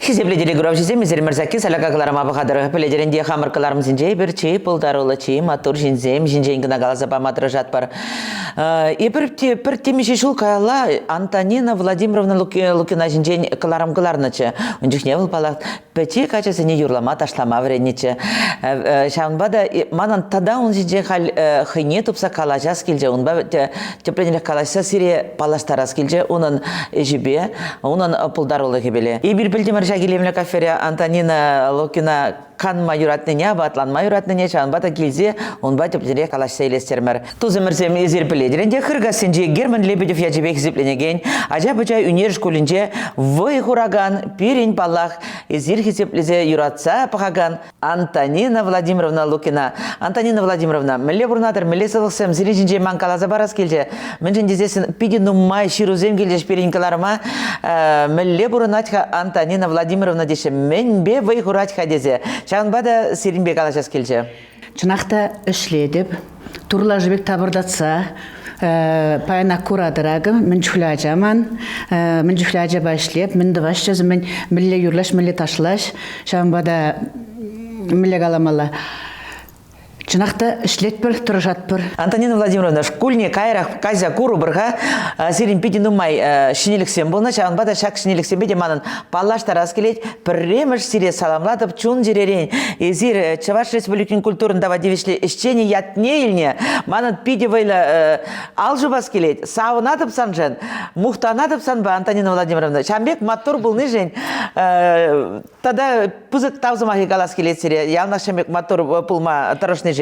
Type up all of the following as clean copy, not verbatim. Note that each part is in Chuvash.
Хисеплӗ телекуравҫӑсем, эсир Мӗрсакки Саляка кӑларӑма пӑхатӑр. Пӗлетӗр ӗнтӗ, хамӑр кӑларӑмсенче эпир чи пултаруллӑ, чи маттур ҫынсем ҫинчен кӑна каласа пама тӑрӑшатпӑр. Эпир те пӗр темиҫе ҫул каялла Антонина Владимировна Лукина ҫинчен кӑларӑм кӑларнӑччӗ. Ун чухне вӑл, паллах, пӗчӗк ачасене юрлама, ташлама вӗреннӗччӗ. Ҫавӑнпа та манӑн тата ун ҫинчен халь хӑйне тупса калаҫас килчӗ. Унпа тӗплӗнрех калаҫса сире паллаштарас килчӗ унӑн ӗҫӗпе, унӑн пултарулӑхӗпеле. Эпир пӗлтӗмӗр ҫак илемлӗ кафере Антонина Лукина канма юратнине, апатланма юратнине, ҫавӑнпа та килсе унпа тӗплӗнрех калаҫса илес терӗмӗр. Тусӑмӑрсем, эсир пӗлетӗр ӗнтӗ, Хыркассинчи Герман Лебедев ячӗпе хисепленекен ача-пӑча ӳнер шкулӗнче вӑй хуракан, пирӗн, паллах, эсир хисеплесе юратса пӑхакан Антонина Владимировна Лукина. Антонина Владимировна, мӗнле пурӑнатӑр, мӗнле сывлӑхсем сирӗн ҫинчен ман каласа парас килчӗ. Мӗншӗн тесессӗн питӗ нумай ҫырусем килчӗҫ пирӗн кӑларӑма. Мӗнле пурӑнать-ха Антонина Владимировна теҫҫӗ, мӗнпе вӑй хурать-ха тесе. Ҫавӑнпа та сирӗнпе калаҫас килчӗ. Чӑнах та ӗҫлетӗп. Турлашӗ пек тапӑртатса паян куратӑр акӑ, мӗн чухлӗ ача ман, мӗн чухлӗ ачапа ӗҫлеп, мӗн тӑваҫҫӗ, мӗн, мӗнле юрлаҫ, мӗнле ташлаҫ. Ҫавӑнпа та мӗнле каламалла. Чӑнах та ӗҫлетпӗр, тӑрӑшатпӑр. Антонина Владимировна, шкулне каярах кайса курӑпӑр-ха. Сирӗн питӗ нумай ҫӗнӗлӗхсем пулнӑ, ҫавӑнпа та ҫак ҫӗнӗлӗхсемпе те манӑн паллаштарас килет. Пӗрремӗш сире саламлатӑп чун-чӗререн. Эсир Чӑваш Республикин культурӑн тава тивӗҫлӗ ӗҫченӗ ятне илнӗ. Манӑн питӗ вӑйлӑ ал ҫупас килет. Савӑнатӑп саншӑн, мухтанатӑп санпа, Антонина Владимировна. Ҫавӑн пек маттур пулнишӗн тата пысӑк тав сӑмахӗ калас килет сире. Яланах ҫавӑн пек маттур пулма тӑрӑшнишӗн.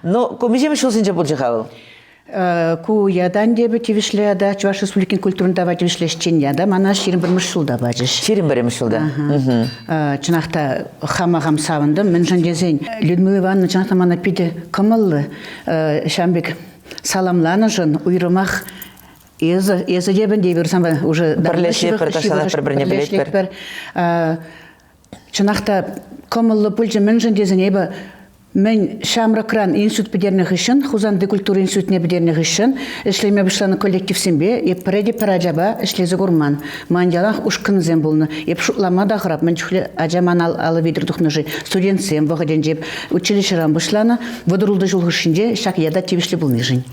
Ну, ку миҫемӗш ҫулсенче пулчӗ-ха вӑл? Ку ятан тепӗ тивӗҫлӗ ята Чӑваш Республикин культурин тава тивӗҫлӗ ӗҫчен ята мана 21-мӗш ҫулта пачӗҫ. 21-мӗш ҫулта. Чӑнах та хама хам савӑнтӑм. Мӗншӗн тесен Людмила Ивановна чӑнах та мана питӗ кӑмӑллӑ ҫавӑн пек саламланӑшӑн уйрӑмах эсӗ эсӗ тепӗн те эпир санпа уже пӗрлешетпӗр, ташланатпӑр, пӗр-пӗрне пӗлетпӗр. Чӑнах та кӑмӑллӑ пулчӗ мӗншӗн тесен эпӗ мӗн ҫамрӑкран институт пӗтернӗ хыҫҫӑн, Хусанти культура институтне пӗтернӗ хыҫҫӑн ӗҫлеме пуҫланӑ коллективсемпе эп пӗрре те пӗр ачапа ӗҫлесе курман. Ман яланах ушкӑнсем пулнӑ. Эп шутлама та хӑрап, мӗн чухлӗ ача ман алӑ витӗр тухнӑ-ши. Студентсем вӑхӑтӗнче училищӗран пуҫланӑ. 36 ҫул хушшинче ҫак ята тивӗҫлӗ пулнишӗн.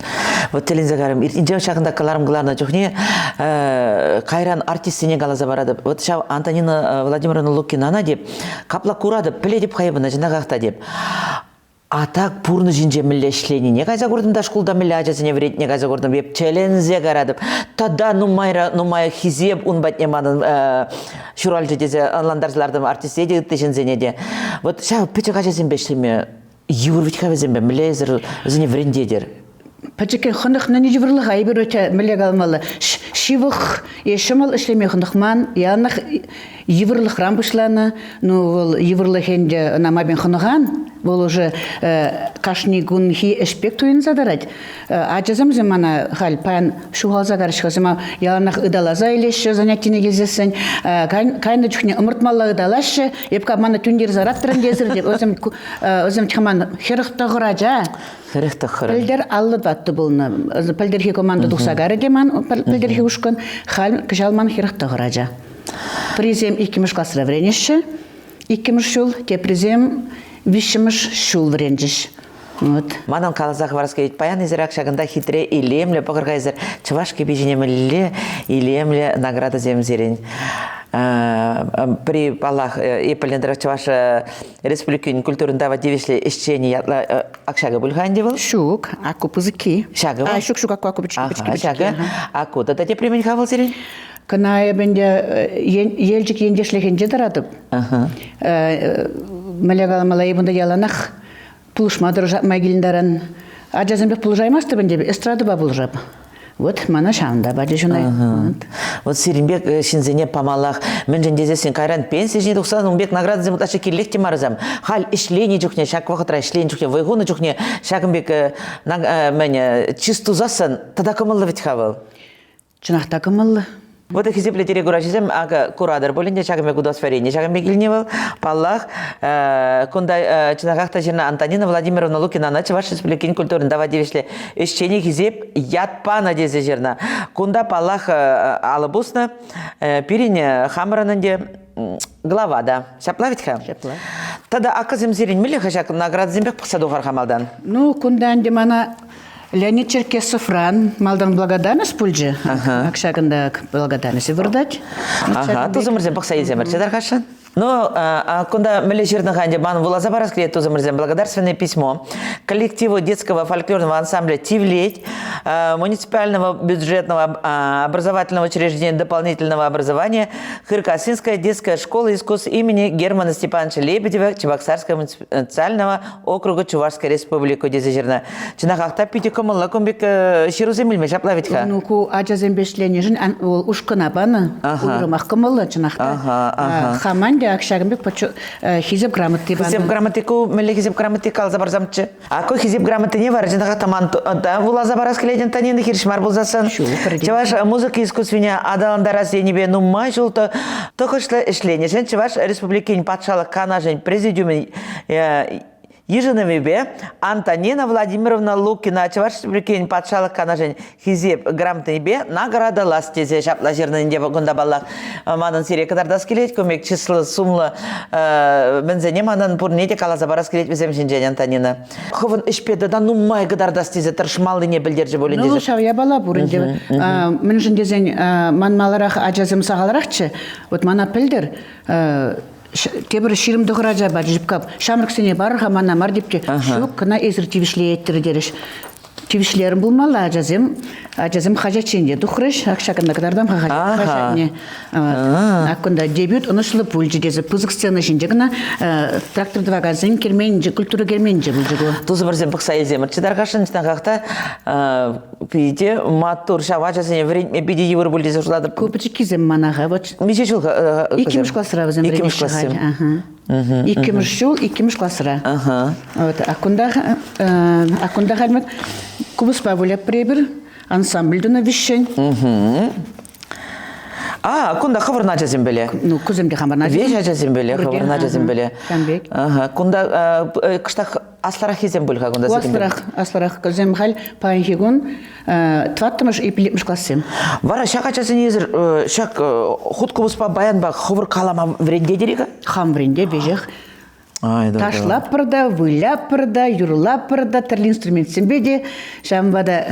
Вот тӗлӗнсе карӑм. Иртнинче ҫакӑнта кӑларӑм кӑларнӑ чухне кайран артистсене каласа паратӑп. Вот ҫав Антонина Владимировна Лукинана деп Капла куратӑп, пӗлетӗп хайӑпӑна чӑнахах та теп. А так пурнӑҫӗнче мӗнле ӗҫленине кайса куртӑм та шкулта мӗнле ачасене вӗрентнине кайса куртӑм. Эп тӗлӗнсе каратӑп. Тата нумайра нумай хисеп ун патне манӑн ҫуралчӗ тесе ӑнлантарса лартӑм артистсене те, ытти ҫынсене те. Вот ҫав пӗчӗк ачасемпе ӗҫлеме йывӑр вӗт-ха вӗсемпе. Мӗнле эсӗр вӗсене вӗрентетӗр? Пӗчӗккӗн хӑнӑхнӑ йывӑрлӑха эпир мӗнле каламалла, ҫывӑх е ҫӑмӑл ӗҫлеме хӑнӑхман, яланах йывӑрлӑхран пуҫланӑ. Ну, вӑл йывӑрлӑх ӗнтӗ ӑна майпен хӑнӑхан, вӑл уже кашни кунхи ӗҫ пек туйӑнса тӑрать. Ачасем мана халь паян ҫухалса карӗҫ-ха, яланах ыталаса илеҫҫӗ занятине килсессӗн. Кайнӑ чухне ӑмӑртмалла ыталаҫҫӗ. Эп мана тӳнтерсе лараттӑрӑн тесӗр те, вӗсем вӗсем ман 49 ача. 49. Пӗлтӗр 54 пулнӑ. Пӗлтӗрхи команда тухса карӗ те ман пӗлтӗрхи ушкӑн. Халь кӑҫал ман 49 ача. Пӗрисем иккӗмӗш класра вӗренеҫҫӗ, иккӗмӗш ҫул, теприсем виҫҫӗмӗш ҫул вӗренчӗҫ. Вот. Манӑн каласа хӑварас килет, паян эсир ак ҫакӑнта хитре, илемлӗ, пӑхӑр-ха эсир, чӑваш кӗпи ҫине мӗнле илемлӗ наградӑсем сирӗн. Пӗри, паллах, эп пӗлнӗ тӑрӑх Чӑваш Республикин культурӑн тава тивӗҫлӗ ӗҫченӗ ятлӑ ак ҫакӑ пуль-ха ӗнтӗ вӑл? Ҫук, аку пысӑкки. Ҫакӑ вӑл? А, ҫук, ҫук, аку, аку, пӗчӗкки, пӗчӗкки, Ҫакӑ, аку. Тата тепри мӗн-ха вӑл сирӗн? Кӑна эп ӗнтӗ Елчӗк ентешлӗхӗнче тӑратӑп. Мӗнле каламалла, эп унта яланах пулӑшма тӑрӑшап май килнӗ таран. Ачасемпех пулӑшаймастӑп ӗнтӗ, эстрадӑпа пулӑшап. Вот мана ҫавӑнта пачӗҫ ӑна. Вот сирӗн пек ҫынсене памаллах. Мӗншӗн тесессӗн кайран пенси ҫине тухсан ун пек наградӑсем ытлашши кирлех те мар-сам. Халь ӗҫленӗ чухне, ҫак вӑхӑтра ӗҫленӗ чухне, вӑй хунӑ чухне ҫакӑн пек мӗн чыс тусассӑн тата кӑмӑллӑ вӗт-ха вӑл. Чӑнах та кӑмӑллӑ. Вот хисеплӗ телекураҫӑсем акӑ куратӑр пулин те ҫакӑн пек удостоверени ҫакӑн пек илни вӑл. Паллах, кунта чӑнахах та ҫырнӑ Антонина Владимировна Лукинана Чӑваш Республикин культурин тава тивӗҫлӗ ӗҫченӗ хисеп ят панӑ тесе ҫырнӑ. Кунта, паллах, алӑ пуснӑ. Пирӗн хамӑрӑн ӗнтӗ. глава та. Ҫапла вӗт-ха? Ҫапла. Тата акӑсем сирӗн мӗнле-ха ҫак наградӑсемпех пӑхса тухар-ха малтан? Ну, кунта ӗнтӗ мана Леонид Черкесовран малтан благодарность пулчӗ. Ак ҫакӑнта благодарность выртать. Ага, тусӑмӑрсем пӑхса илсемӗр тархасшӑн. Ну, кунта мӗнле ҫырнӑ-ха ӗнтӗ, ман вуласа парас килет, тусӑмӑрсем, благодарственное письмо коллективу детского фольклорного ансамбля «Тивлеть» муниципального бюджетного образовательного учреждения дополнительного образования Хыркасинская детская школа искусств имени Германа Степановича Лебедева Чебоксарского муниципального округа Чувашской Республики тесе ҫырнӑ. Чӑнахах та питӗ кӑмӑллӑ кун пек ҫырусем илме ҫапла вӗт-ха. Ну, ку ачасемпе ӗҫленӗшӗн ушкӑна панӑ. Уйрӑмах кӑмӑллӑ, чӑнах та. Хаман та ак ҫакӑн пек хисеп грамоти панӑ. Хисеп грамоти ку мӗнле хисеп грамоти каласа парсамччӗ? А ку хисеп грамотине вара чӑнахах та ман та вуласа парас килет Антонина хирӗҫ мар пулсассӑн. Чӑваш музыка искусствине аталантарас енӗпе нумай ҫул тӑхӑҫлӑ ӗҫленӗшӗн Чӑваш Республикин Патшалӑх Канашӗн Президиумӗн йышӑнӑвӗпе Антонина Владимировна Лукина Чӑваш Республикин Патшалӑх Канашӗн Хисеп грамотипе наградӑлас тесе ҫапла ҫырнӑ ӗнтӗ кунта паллах. Манӑн сире кӑтартас килет, кун пек чыслӑ, сумлӑ мӗнсене манӑн пурне те каласа парас килет вӗсем ҫинчен, Антонина. Хӑвӑн ӗҫпе тата нумай кӑтартас тесе тӑрӑшмаллине пӗлтерчӗ пулин тесе. Ну, ҫав япала пур ӗнтӗ. Мӗншӗн тесен ман маларах ачасем сахалрахчӗ. Вот мана пӗлтӗр тепӗр 29 ача пачӗ ҫамрӑксене парӑр-ха мана мар деп те ҫук кӑна эсир тивӗҫлееттӗр терӗҫ тивӗҫлерӗм пулмалла ачасем ачасем хаҫатчен те тухрӗҫ ак ҫакӑнта кӑтартам-ха хаҫатне ак кунта дебют ӑнӑҫлӑ пулчӗ тесе пысӑк сцена ҫинче кӑна трактор тӑвакансен керменӗнче культура керменӗнче пулчӗ ку тусӑмӑрсем пӑхса илсемӗрччӗ тархасшӑн чӑнахах та питӗ маттур ҫав ачасене вӗрентме питӗ йывӑр пуль тесе шутлатӑп. Ку пӗчӗккисем мана-ха. Вот миҫе ҫул Иккӗмӗш класра вӗсем Иккӗмӗш классем. Ага. Иккӗмӗш ҫул, иккӗмӗш класра. Ага. Вот, а кунта, а кунта халь купӑспа выляп эпир, ансамбль тунӑ виҫҫӗн. А, кунта хӑвӑрӑн ачасем пӗле. Ну, кусем те хамӑрӑн ачасем. Веҫ ачасем пӗле, хӑвӑрӑн ачасем пӗле. Ҫавӑн пек. Ага, кунта кӑштах Аслӑраххисем пуль-ха кунта. Аслӑрах, аслӑрах кӑсем халь паянхи кун тӑваттӑмӗш и пиллӗкмӗш классем. Вара ҫак ачасене эсир ҫак хут купӑспа баянпа хӑвӑр калама вӗрентетӗр-и-ха? Хам вӗренте веҫех. Ташлаппӑр та, выляппӑр та, юрлаппӑр та, тӗрлӗ инструментсемпе те. Ҫавӑнпа та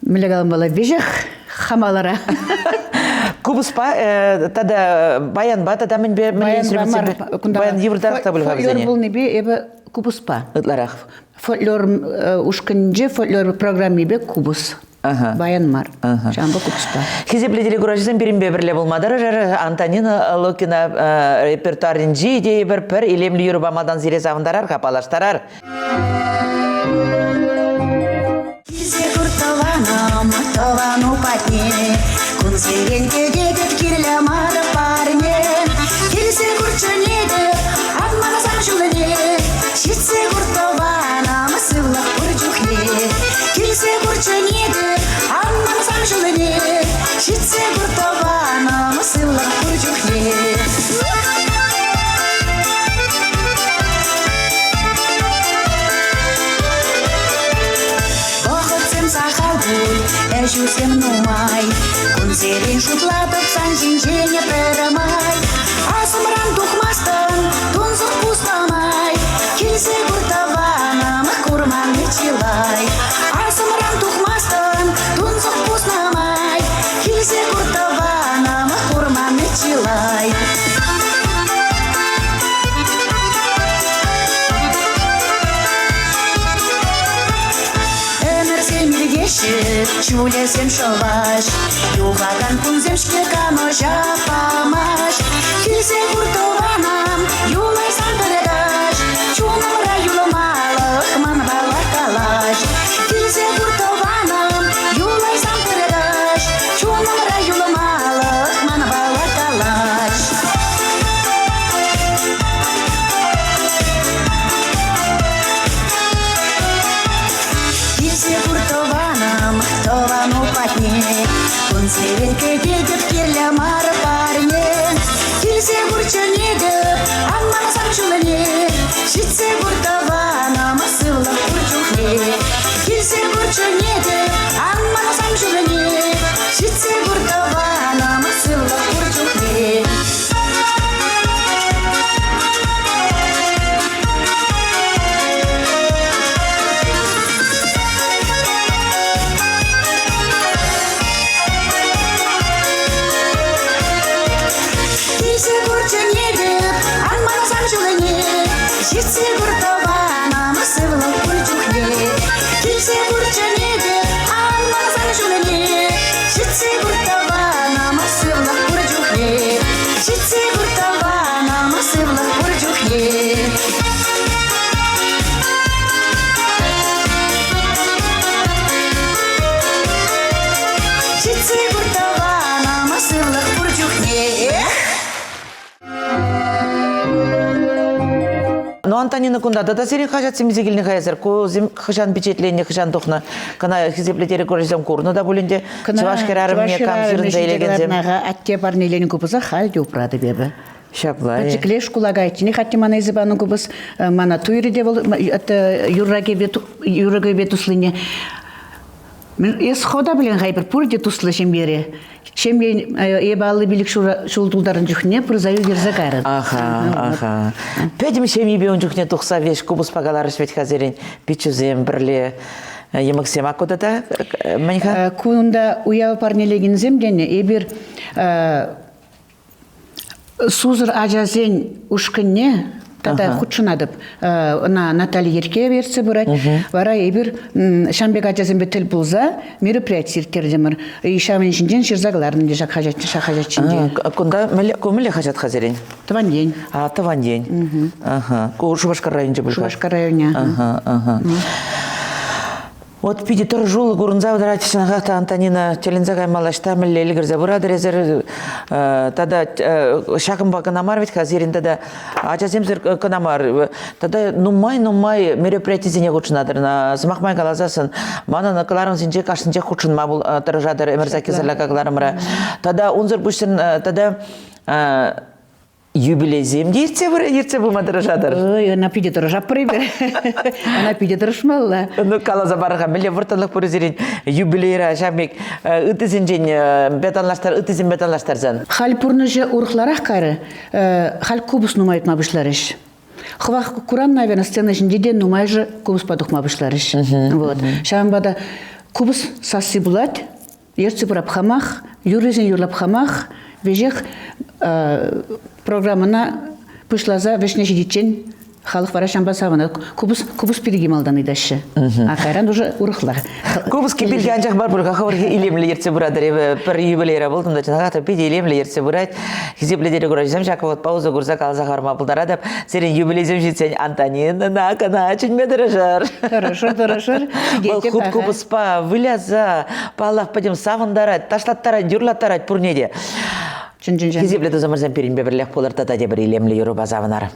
мӗнле каламалла, веҫех хамалара. Купӑспа тата баянпа тата мӗнпе мӗнле инструментсемпе? Баян йывӑртарах та пуль-ха вӗсене. Фольклор пулнипе эпӗ купӑспа. Ытларах. Фольклор ушкӑнӗнче фольклор программипе купӑс. Баян мар. Ҫавӑнпа купӑспа. Хисеплӗ телекураҫӑсем пирӗнпе пӗрле пулма тӑрӑшӑр. Антонина Лукина репертуарӗнчи тейӗпӗр пӗр илемлӗ юрӑпа малтан сире савӑнтарар-ха, паллаштарар. Килсе кур тӑванӑм, тӑвану патне, Кунсерен кӗтетӗп кирлӗ мар парне. Килсе кур чӗнетӗп, ан мансан ҫулне, Ҫитсе кур тӑванӑм, сывлӑх пур чухне. Килсе кур чӗнетӗп, ан мансан ҫулне, Ҫитсе кур тӑванӑм, сывлӑх пур чухне. Вӑхӑтсем сахал пуль, ӗҫӳсем нумай. Кунсерен шутлатӑп сан ҫинчен пӗрмай. Асӑмран тухмастӑн, тунсӑх пусламай. Килсе кур тӑванӑм, курманни чылай. Асӑмран тухмастӑн, тунсӑх пусламай. Килсе кур тӑванӑм, курманни чылай. Ӗмӗрсем иртеҫҫӗ, ҫулӗсем шӑваҫ, Юхакан кунсем-ҫке канӑҫа памаҫ. Килсе кур тӑванӑм, юлайсан пӗр каҫ, Чунӑмра юлмалӑх манпала калаҫ. Килсе кур тӑванӑм, юлайсан пӗр каҫ, Чунӑмра юлмалӑх манпала калаҫ. Килсе пур тӑванӑм, тӑвану патне, Кунсерен кӗтетӗп кирлӗ мар парне. Килсе пур чӗнетӗп, ан мансан ҫулне, Ҫитсе пур тӑванӑм, сывлӑх пур чухне. Килсе пур чӗнетӗп, ан мансан ҫулне, Ҫитсе пур тӑванӑм, сывлӑх пур чухне. Ҫитсе кур тӑванӑм, сывлӑх пур чухне. Килсе кур чӗнетӗп, ан мансан ҫулне. Ҫитсе кур тӑванӑм, сывлӑх пур чухне. Ҫитсе кур тӑванӑм, сывлӑх пур чухне. Ҫитсе кур тӑванӑм, сывлӑх пур чухне. Ну, Антонина кунта тата сирӗн хаҫатсем илсе килнӗ хайсӑр. Кусем хӑҫан пичетленнӗ, хӑҫан тухнӑ? Кӑна хисеплӗ территорисем курнӑ та пулин те чӑваш хӗрарӑмне кам ҫырӑнса илекенсем? Атте парнеленӗ купӑса халь те упратӑп эпӗ. Ҫапла. Пӗчӗкле шкула кайичченех атте мана илсе панӑ купӑс. Мана туйрӗ те вӑл юрра-кӗвве туслине. Эс хӑта пӗлен-ха эпир пурте туслӑ ҫемьере. Ҫемьен эпӗ 55 ҫул тултарнӑ чухне пырса ӳкерсе кайрӑм. Аха, аха. Пӗтӗм ҫемйипе ун чухне тухса веҫ купӑспа каларӗҫ вӗт-ха сирӗн пиччӳсем пӗрле йӑмӑксем. А кунта та мӗн-ха? Кунта уяв парнелекенсем тенӗ эпир сусӑр ачасен ушкӑнне тата хутшӑнатӑп. Ӑна Наталья Еркеева ертсе пырать. Вара эпир ҫавӑн пек ачасемпе тӗл пулса мероприяти ирттертӗмӗр. Ҫавӑн ҫинчен ҫырса кӑларнӑ те ҫак хаҫат, ҫак хаҫат ҫинче. Кунта ку мӗнле хаҫат хасерен? Тӑван ен. А, Тӑван ен. Ага. Ку Шупашкар районӗнче пуль. Шупашкар районӗ. Ага, ага. Вот питӗ тӑрӑшуллӑ курӑнса тӑрать чӑнахах та Антонина тӗлӗнсе каймалла ӑҫта мӗнле ӗлкӗрсе пыратӑр эсир тата ҫакӑнпа кӑна мар вӗт-ха сирӗн тата ачасемсӗр кӑна мар тата нумай-нумай мероприятисене хутшӑнатӑр. Сӑмах май каласассӑн манӑн кӑларӑмсенче кашнинчех хутшӑнма тӑрӑшатӑр Ӗмӗр сакки сарлака кӑларӑмра. Тата унсӑр пуҫҫӑн тата юбилейсем те ертсе пыма тӑрӑшатӑр. Ой, ӑна питӗ тӑрӑшатпӑр эпир. Ӑна питӗ тӑрӑшмалла. Ну, каласа пар-ха, мӗнле вӑрттӑнлӑх пур сирӗн юбилейра ҫав пек ыттисенчен танлаштар, ыттисемпе танлаштарсан? Халь пурнӑҫӗ урӑхларах карӗ. Халь купӑс нумай ыйтма пуҫларӗҫ. Хӑвах куран, наверное, сцена ҫинче те нумайӑшӗ купӑспа тухма пуҫларӗҫ. Вот. Ҫавӑнпа та купӑс сасси пулать, ертсе пырап хамах, юррисен юрлап хамах, веҫех программӑна пуҫласа вӗҫне ҫитиччен халӑх вара ҫампа савӑнать. Купӑс, купӑс пирки малтан ыйтаҫҫӗ. А кайран уже урӑхла. Купӑс пирки анчах мар пуль-ха, хӑвӑр илемлӗ ертсе пыратӑр. Эпӗ пӗр юбилейра пултӑм та чӑнахах та питӗ илемлӗ ертсе пырать. Хисеплӗ телекуравҫӑсем ҫак вӑхӑтпа усӑ курса каласа хӑварма пултаратӑп. Сирӗн юбилейсем ҫитсен Антонинӑна кӑна чӗнме тӑрӑшӑр. Тӑрӑшӑр, тӑрӑшӑр. Вӑл хут купӑспа выляса, паллах, пӗтӗм савӑнтарать, ташлаттарать, юрлаттарать пурне те. Чӑн-чӑн. Хисеплӗ тусӑмӑрсем пирӗнпе пӗрлех пулӑр тата тепӗр илемлӗ юрӑпа савӑнар.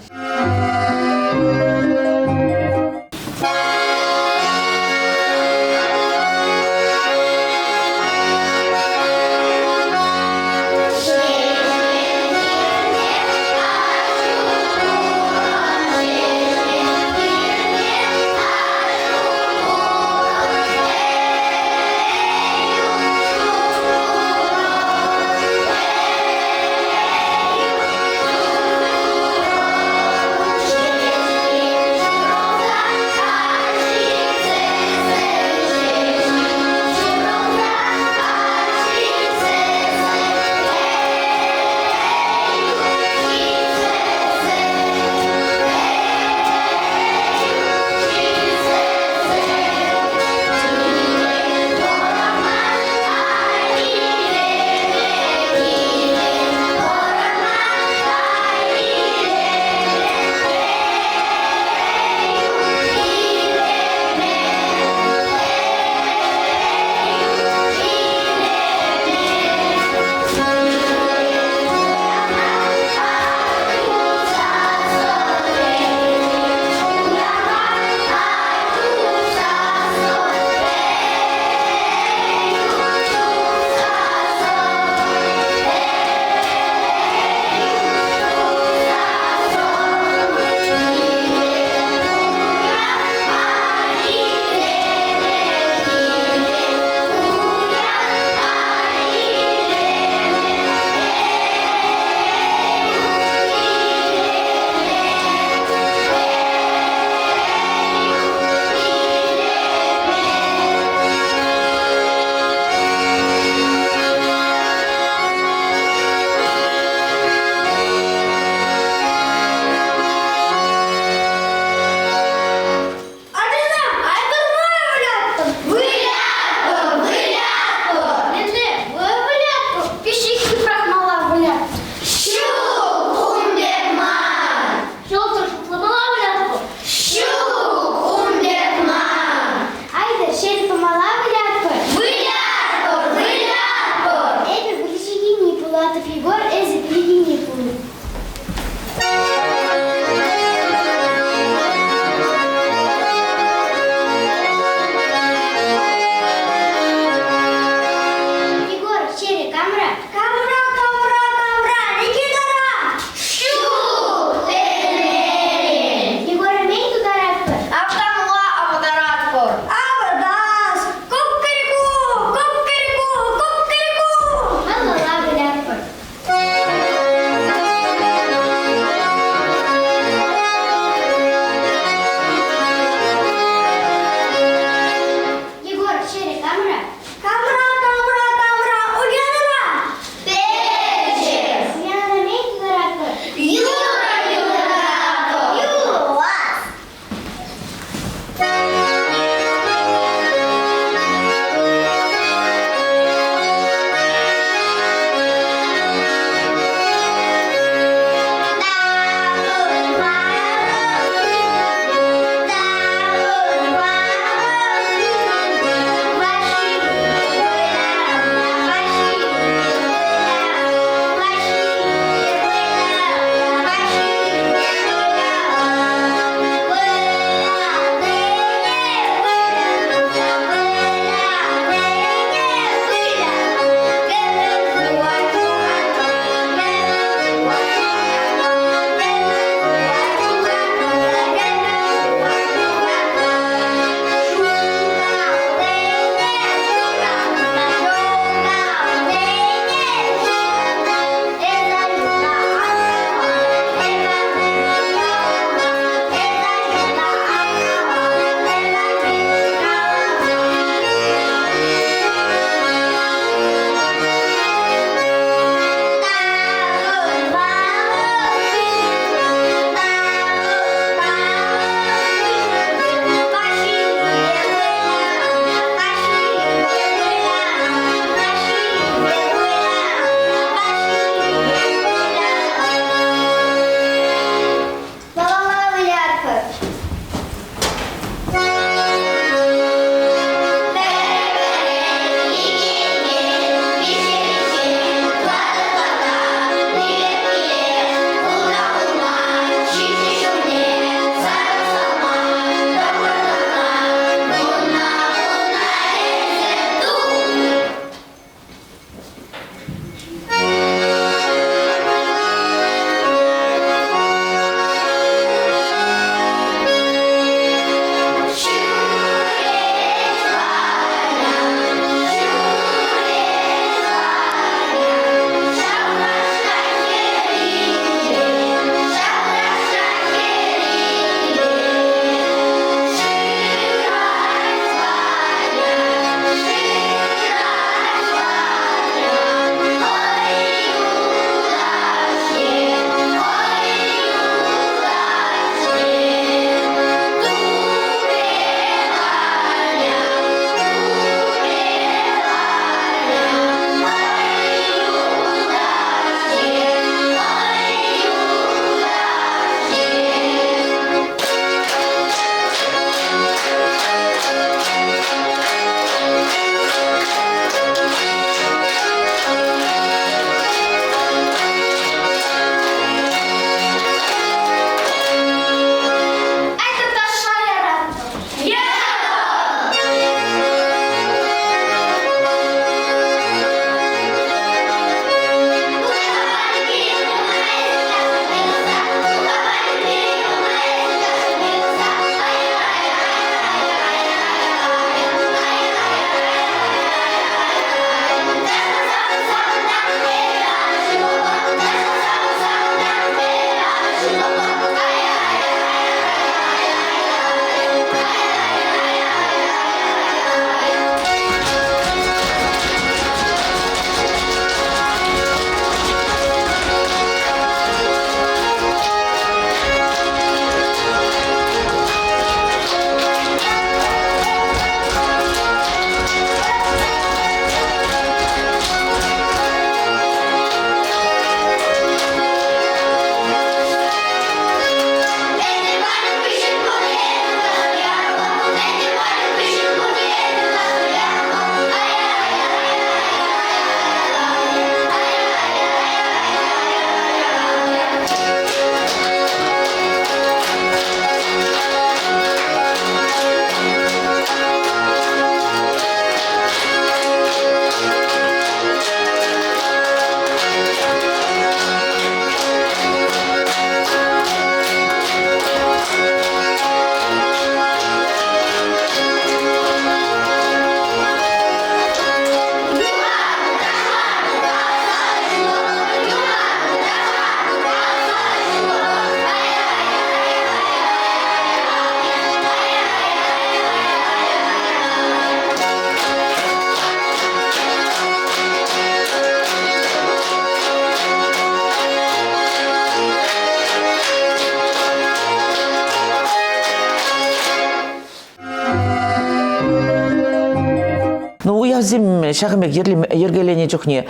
Уявсем ҫакӑн пек йӗркеленӗ чухне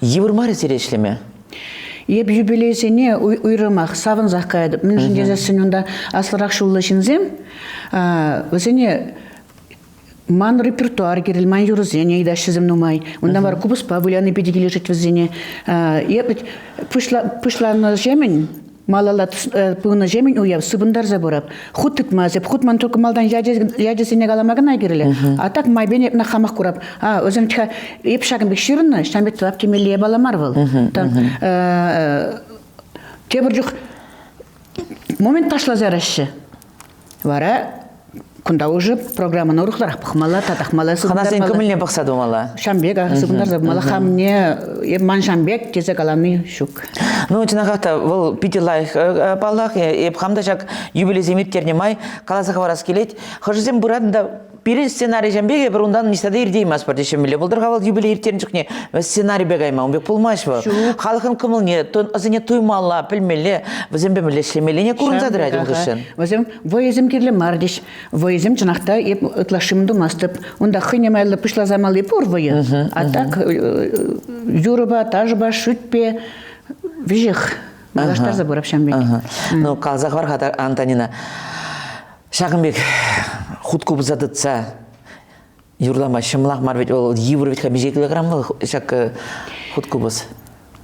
йывӑр мар сире ӗҫлеме? Эп юбилейсене уйрӑмах савӑнсах каятӑп. Мӗншӗн тесессӗн унта аслӑрах ҫуллӑ ҫынсем вӗсене ман репертуар кирлӗ, ман юрӑсене ыйтаҫҫӗсем нумай. Унта вара купӑспа выляни питӗ килӗшет вӗсене. Эп пуҫланӑ ҫемӗн малалла пынӑ ҫемӗн уяв сыпӑнтарса пырап. Хут тытмасӑп, хут ман только малтан ячӗсене калама кӑна кирлӗ. А так майпен эп хамах курап. А, вӗсем эп ҫакӑн пек ҫырнӑ, ҫавӑн пек тӑвап темелле япала мар вӑл. Там, тепӗр чух момент ташласа яраҫҫӗ. Вара кунта уже программӑна урӑхларах пӑхмалла, татахмалла, Хӑнасен кӑмӑлне пӑхса тумалла. Ҫам пек, сыпӑнтарса пымалла. Хамне ман ҫам пек тесе калани ҫук. Ну, чӑнахах та, вӑл питӗ лайӑх, паллах. Эп хам та ҫак юбилейсем ирттернӗ май каласа хӑварас килет. Хӑшӗсем пыран та пирӗн сценарий ҫам пек эпир унтан ниҫта та иртейместпӗр теҫҫӗ. Мӗнле пултӑр-ха вӑл юбилей ирттернӗ чухне сценарипе кайма, ун пек пулмасть вӑл. Халӑхӑн кӑмӑлне, ӑсене туймалла, пӗлмелле, вӗсемпе мӗнле ӗҫлемеллине курӑнса тӑрать ун хыҫҫӑн. Вӗсем вӑйӑсем кирлӗ мар теҫ. Вӑйӑсем чӑнах та эп ытлашши мӗн тумастӑп. Унта хӑйне майлӑ пуҫласа малли пур вӑйӑ. А так юрӑпа, ташӑпа, шӳтпе веҫех малаштарса пырап ҫам пек. Ну, каласа хӑвар-ха, Антонина. Ҫакӑн пек хут купӑса тытса юрлама ҫӑмӑлах мар вӗт вӑл йывӑр вӗт-ха миҫе килограмм вӑл ҫак хут купӑс?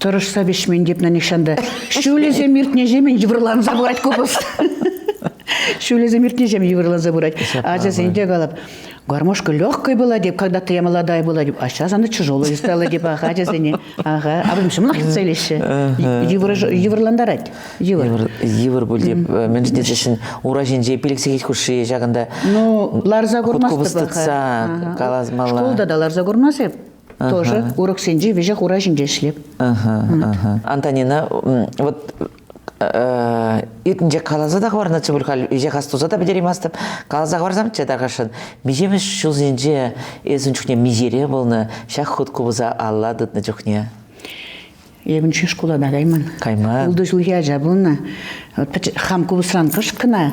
Тӑрӑшса виҫмен теп нихҫан та. Ҫулӗсем иртнӗҫемӗн йывӑрланса пырать купӑс. Ҫулӗсем иртнӗҫем йывӑрланса пырать. Ачасен те калап, гармошка легкая была деп, когда-то я молодая была деп, а сейчас она тяжелая стала деп, ага, ачасене. Ага, а вӗсем ҫӑмӑлах йӑтса илеҫҫӗ. Йывӑрлантарать. Йывӑр. Йывӑр пуль деп, мӗншӗн тесен ура ҫинче пилӗк сехет хушши ҫакӑнта Ну, ларса курмастӑп. тытса каласмалла. Шкулта та ларса курмас эп. Тоже уроксенче веҫех ура ҫинче ӗҫлеп. Антонина, вот иртнинче каласа та хӑварнӑччӗ пуль халь веҫех астуса та пӗтерейместӗп. Каласа хӑварсамччӗ тархасшӑн. Миҫемӗш ҫулсенче эс ун чухне миҫере пулнӑ ҫак хут купӑса алла тытнӑ чухне? Эпӗ шкула та кайман. Кайман. Ултӑ ҫулхи ача пулнӑ. Хам купӑсран кӑшт кӑна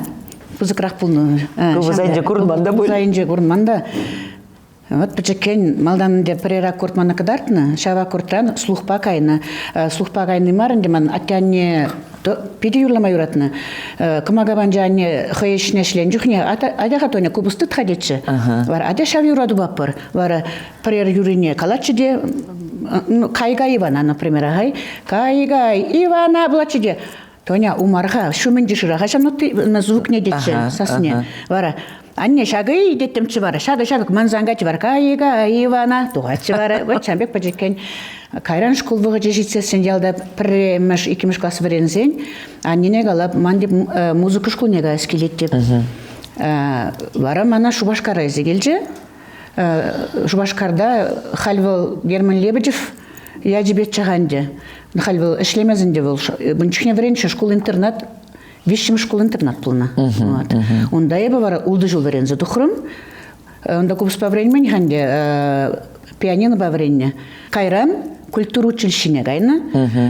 пысӑкрах пулнӑ. Купӑсайӗнче курӑнман та пуль. Купӑсайӗнче курӑнман та. Вот пӗчӗккен малтан ӗнтӗ пӗрер аккорд мана кӑтартнӑ, ҫав аккордран слухпа кайнӑ. Слухпа кайни мар ӗнтӗ ман атте-анне питӗ юрлама юратнӑ. Кӑмака панча анне хӑй ӗҫне ӗҫленӗ чухне атя-ха Тоня купӑс тыт-ха тетчӗ. Вара атя ҫав юра тупатпӑр. Вара пӗрер юррине калатчӗ те кай-кай Ивана, например, ахай. Кай-кай Ивана пулатчӗ те Тоня умарха ҫумӗнчи шыраха ҫав звукне тетчӗ сасне. Вара анне ҫакӑ-и теттӗмччӗ вара, ҫакӑ ҫакӑ мансан кать вара кайӑка Ивана тухатчӗ вара. Вот ҫавӑн пек пӗчӗккен. Кайран шкул вӑхӑчӗ ҫитсессӗн ялта пӗрремӗш, иккӗмӗш класс вӗренсен аннене калап, ман теп музыка шкулне каяс килет теп. Вара мана Шупашкара илсе килчӗ. Шупашкарта халь вӑл Герман Лебедев ячӗпе чӗ-ха ӗнтӗ. Халь вӑл ӗҫлемест ӗнтӗ вӑл. Ун чухне вӗренчӗ шкул-интернат, виҫҫӗмӗш шкул-интернат пулнӑ. Вот. Унта эпӗ вара ултӑ ҫул вӗренсе тухрӑм. Унта купӑспа вӗренмен-ха ӗнтӗ, пианинопа вӗреннӗ. Кайран культура училищине кайнӑ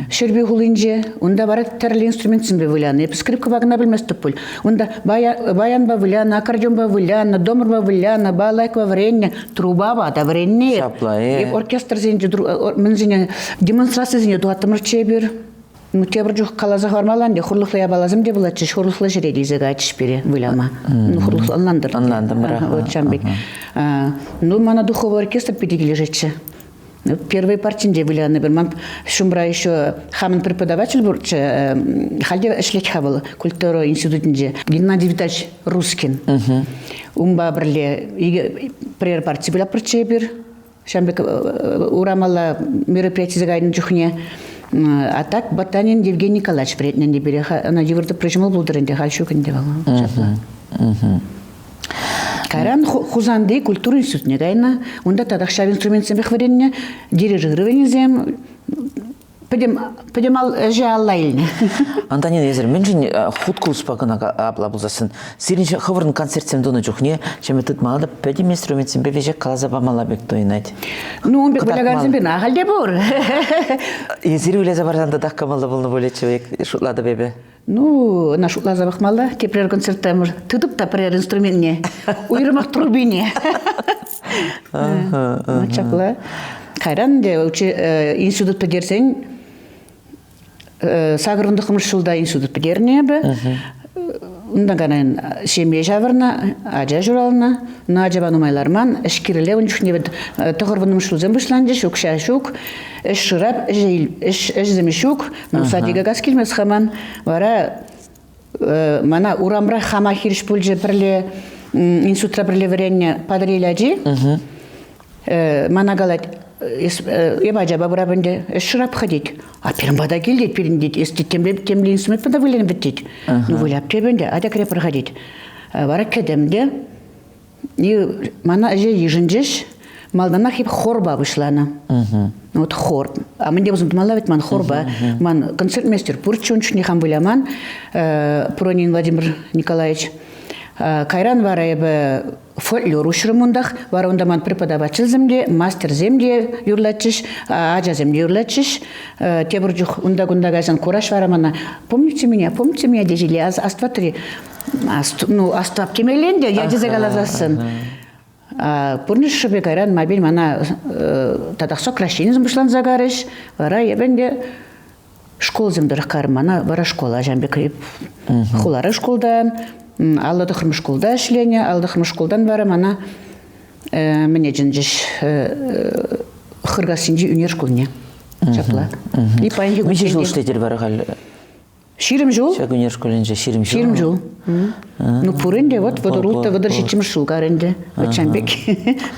Ҫӗрпӳ хулинче. Унта вара тӗрлӗ инструментсемпе вылянӑ. Эпӗ скрипкӑпа кӑна пӗлместӗп пуль. Унта баянпа вылянӑ, аккордеонпа вылянӑ, домрпа вылянӑ, балалайкӑпа вӗреннӗ, трубапа та вӗреннӗ. Ҫапла, Эп оркестрсенче, мӗнсене, демонстрацисене тухаттӑмӑрччӗ эпир. Ну, тепӗр чух каласа хӑвармалла ӗнтӗ, хурлӑхлӑ япаласем те пулатчӗҫ, хурлӑхлӑ ҫӗре илсе кайчӗҫ пире выляма. Ну, хурлӑхлӑ ӑнлантӑр. Ӑнлантӑмӑр. Вот ҫавӑн пек. Ну, мана духовой оркестр питӗ килӗшетчӗ. Первой партинче вылянӑ пӗр. Ман ҫумра еще хамӑн преподаватель пурччӗ, халь те ӗҫлет-ха вӑл культура институтӗнче, Геннадий Витальевич Рускин. Унпа пӗрле пӗрер парти выляппӑрччӗ эпир. Ҫавӑн пек урамалла мероприятисе кайнӑ чухне. А так Ботанин Евгений Николаевич вӗрентнӗ ӗнтӗ пире. Ӑна йывӑр тӑпрӑ ҫӑмӑл пултӑр ӗнтӗ, халь ҫук ӗнтӗ вӑл. Ҫапла. Кайран Хусанти культура институтне кайнӑ. Унта татах ҫав инструментсемпех вӗреннӗ. Дирижированисем. Пӗтӗм, пӗтӗм ӗҫе алла илнӗ. Антонина, эсир мӗншӗн хут кулӑспа кӑна апла пулсассӑн сирӗн хӑвӑрӑн концертсем тунӑ чухне ҫемӗ тытмалла та пӗтӗм инструментсемпе веҫех каласа памалла пек туйӑнать. Ну, ун пек вылякансемпе ахаль те пур. Эсир выляса парсан татах кӑмӑллӑ пулнӑ пулӗччӗ, шутлатӑп эпӗ. Ну, ӑна шутласа пӑхмалла. Тепрер концертта тытӑп та пӗрер инструментне, уйрӑмах трубине. Ҫапла. Кайран ӗнтӗ институт пӗтерсен 89 ҫулта институт пӗтернӗ эпӗ. Унтан кайран ҫемье ҫавӑрнӑ, ача ҫуралнӑ. Но ачапа нумай ларман. Ӗҫ кирлӗ ун чухне вӗт 90-мӗш ҫулсем пуҫланчӗҫ, укҫа ҫук. Ӗҫ шырап, ӗҫсем ҫук. Ну, садика кас килмест-ха ман. Вара мана урамра хама хирӗҫ пулчӗ пӗрле институтра пӗрле вӗреннӗ Патӑрьел ачи. Мана калать, эп ачапа пырап ӗнтӗ, ӗҫ шырап-ха тет. А пирӗн пата кил тет, пирӗн тет, эс тет, темле, темле инструментпа та вылян вӗт тет. Ну, выляп теп ӗнтӗ, атя кӗрепӗр-ха тет. Вара кӗтӗм те, И мана ӗҫе йышӑнчӗҫ. Малтанах эп хорпа пуҫланӑ. Вот хор. А мӗнле пулсан тумалла вӗт ман хорпа. Ман концертмейстер пурччӗ ун чухне хам выляман. Пронин Владимир Николаевич. Кайран вара эпӗ фольклор уҫрӑм унтах. Вара унта ман преподавательсем те, мастерсем те юрлатчӗҫ, ачасем те юрлатчӗҫ. Тепӗр чух унта-кунта кайсан кураҫ вара мана. Помните меня, помните меня тесе астӑватри. Ну, астӑвап темелле ӗнтӗ, я тесе каласассӑн. Пурнӑҫ шӑпи кайран мобиль мана татах сокращенисем пуҫланса карӗҫ. Вара эпӗ ӗнтӗ школсем тӑрӑх карӑм мана вара школа ачам пек хулара шкултан, 59-мӗш шкулта ӗҫленӗ, 59-мӗш шкултан вара мана мӗне чӗнчӗҫ Хыркассинчи ӳнер шкулне. Ҫапла. И паянхи Миҫе ҫул ӗҫлетӗр вара халь? 20 ҫул. Ҫак ӳнер шкулӗнче 20 ҫул. 20 ҫул. Ну, пур ӗнтӗ, вот, 36, 37-мӗш ҫул кар ӗнтӗ. Вот ҫавӑн пек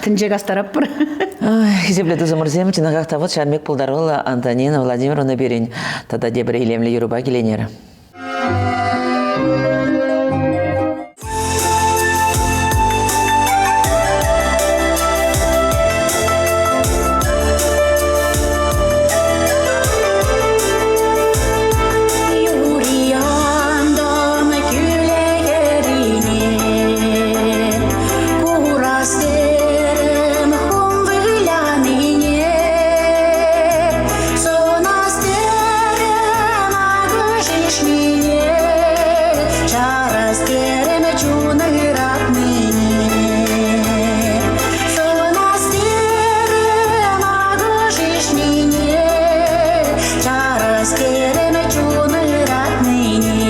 тӗнче кастараппӑр. Хисеплӗ тусӑмӑрсем, чӑнахах та вот ҫавӑн пек пултаруллӑ Антонина Владимировна пирӗн тата тепӗр илемлӗ юрӑпа киленер. Юриянтӑм кӳлӗ хӗррине, Курас терӗм хум вылянине. Сӑнас терӗм акӑш ишнине, Чарас терӗм чун ыратнине. Сӑнас терӗм акӑш ишнине, Чарас терӗм чун ыратнине.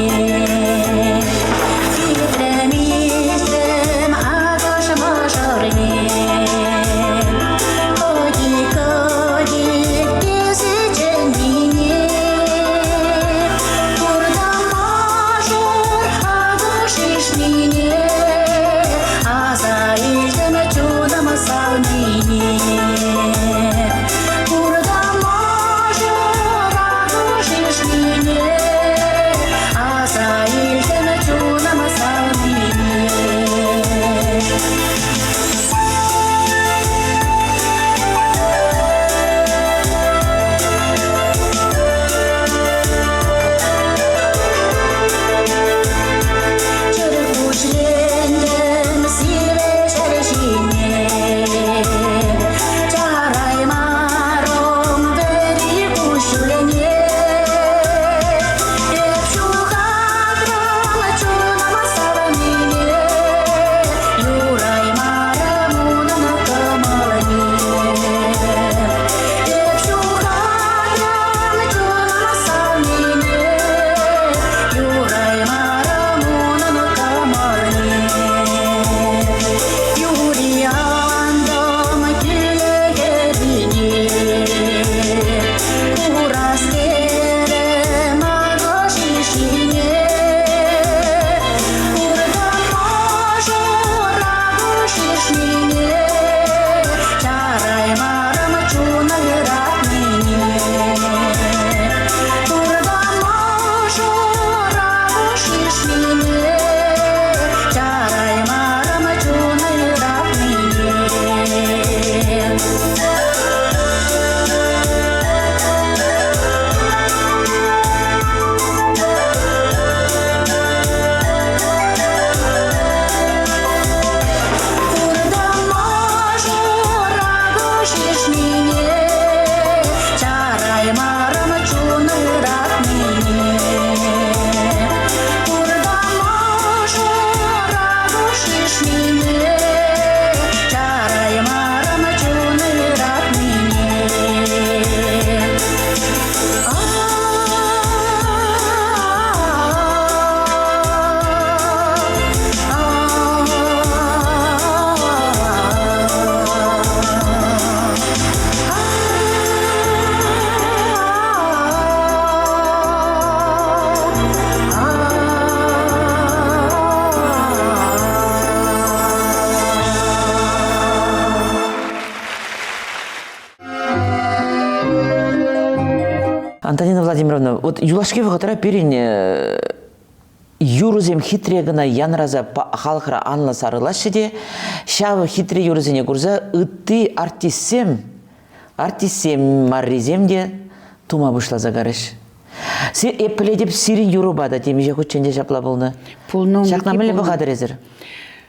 Илтрӗм, илтрӗм акӑш мӑшӑрне. Кӑтик-кӑтик тесе чӗннине. Куртӑм мӑшӑр акӑш. Вот юлашки вӑхӑтра пирӗн юрӑсем хитре кӑна янраса халӑхра анлӑ сарӑлаҫҫӗ те ҫав хитре юрӑсене курса ытти артистсем, артистсем маррисем те тума пуҫласа карӗҫ. Эп пӗлетӗп, сирӗн юрӑпа та темиҫе хутчен те ҫапла пулнӑ. Пулнӑ. Ҫакна мӗнле пӑхатӑр эсир?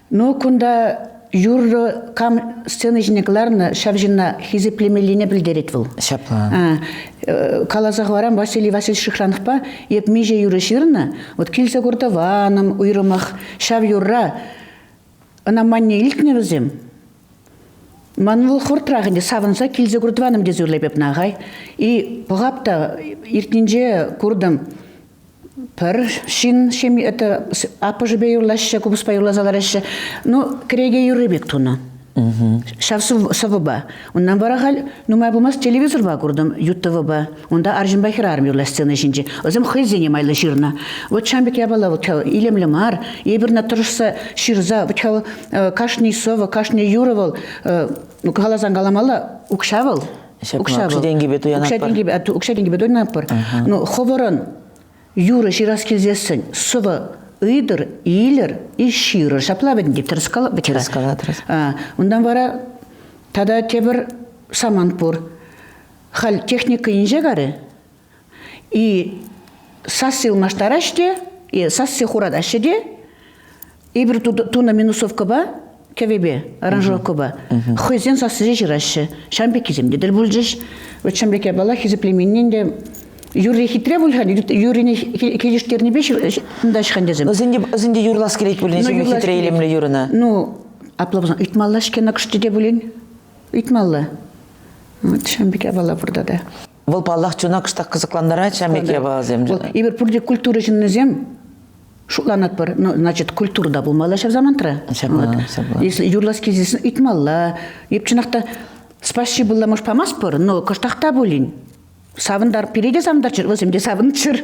Ну, кунта юрӑ кам сцена ҫине кӑларнӑ, ҫав ҫынна хисеплемеллине пӗлтерет вӑл. Ҫапла. Каласа хӑварам, Василий Васильевич Шихрановпа эп миҫе юрӑ ҫырнӑ, вот килсе кур тӑванӑм, уйрӑмах ҫав юрра ӑна манне илтнӗ вӗсем. Ман вӑл хӑвӑртрах ӗнтӗ савӑнса килсе кур тӑванӑм тесе юрлап эп нахай. И пӑхап та иртнинче куртӑм, Пӗр ҫын ҫемье это аппӑшӗпе юрлаҫҫӗ, купӑспа юрласа лараҫҫӗ. Ну, кӗреке юрри пек тунӑ. Ҫав сӑвӑпа. Унтан вара халь нумай пулмасть телевизорпа куртӑм, ЮТВпа. Унта арҫынпа хӗрарӑм юрлать сцена ҫинче. Вӗсем хӑйсене майлӑ ҫырнӑ. Вот ҫавӑн пек япала вот илемлӗ мар. Эпир ӑна тӑрӑшса ҫырса, вот кашни сӑвӑ, кашни юрӑ вӑл, ну, каласан каламалла, укҫа вӑл. Укҫа укҫа-тенкӗпе туянатпӑр. Укҫа-тенкӗпе туянатпӑр. Ну, хӑвӑрӑн юрӑ ҫырас килсессӗн сӑвӑ ыйтӑр, илӗр и ҫырӑр. Ҫапла вӗт ӗнтӗ, тӗрӗс Тӗрӗс калатӑр. Унтан вара тата тепӗр самант пур. Халь техника инҫе карӗ. И сасси ылмаштараҫ те, и сасси хуратаҫҫӗ те, эпир тунӑ минусовкӑпа, кӗвӗпе, аранжировкӑпа хӑйсен сассине ҫыраҫҫӗ. Ҫавӑн пеккисем те тӗл пулчӗҫ. Вот ҫавӑн пек япала хисеплеменнин те юрри хитре пуль-ха, юррине килӗштернипе ҫынтаҫ-ха тесем. Ӑсӗнте юрлас килет пулин, хитре илемлӗ юрӑна. Ну, апла пулсан ыйтмалла-ҫке кӑшт те пулин. Ыйтмалла. Вот ҫавӑн пек япала пур тата. Вӑл, паллах, чуна кӑштах кӑсӑклантарать ҫав пек япаласем. Вӑл эпир пурте культура ҫыннисем шутланатпӑр. Ну, значит, культура та пулмалла ҫав самантра. Ҫапла, ҫапла. Если юрлас килсессӗн ыйтмалла. Эп чӑнах та спасибо может памастпӑр, но кӑштах та пулин. Савӑнтар, пире те савӑнтарччӑр, вӗсем те савӑнччӑр.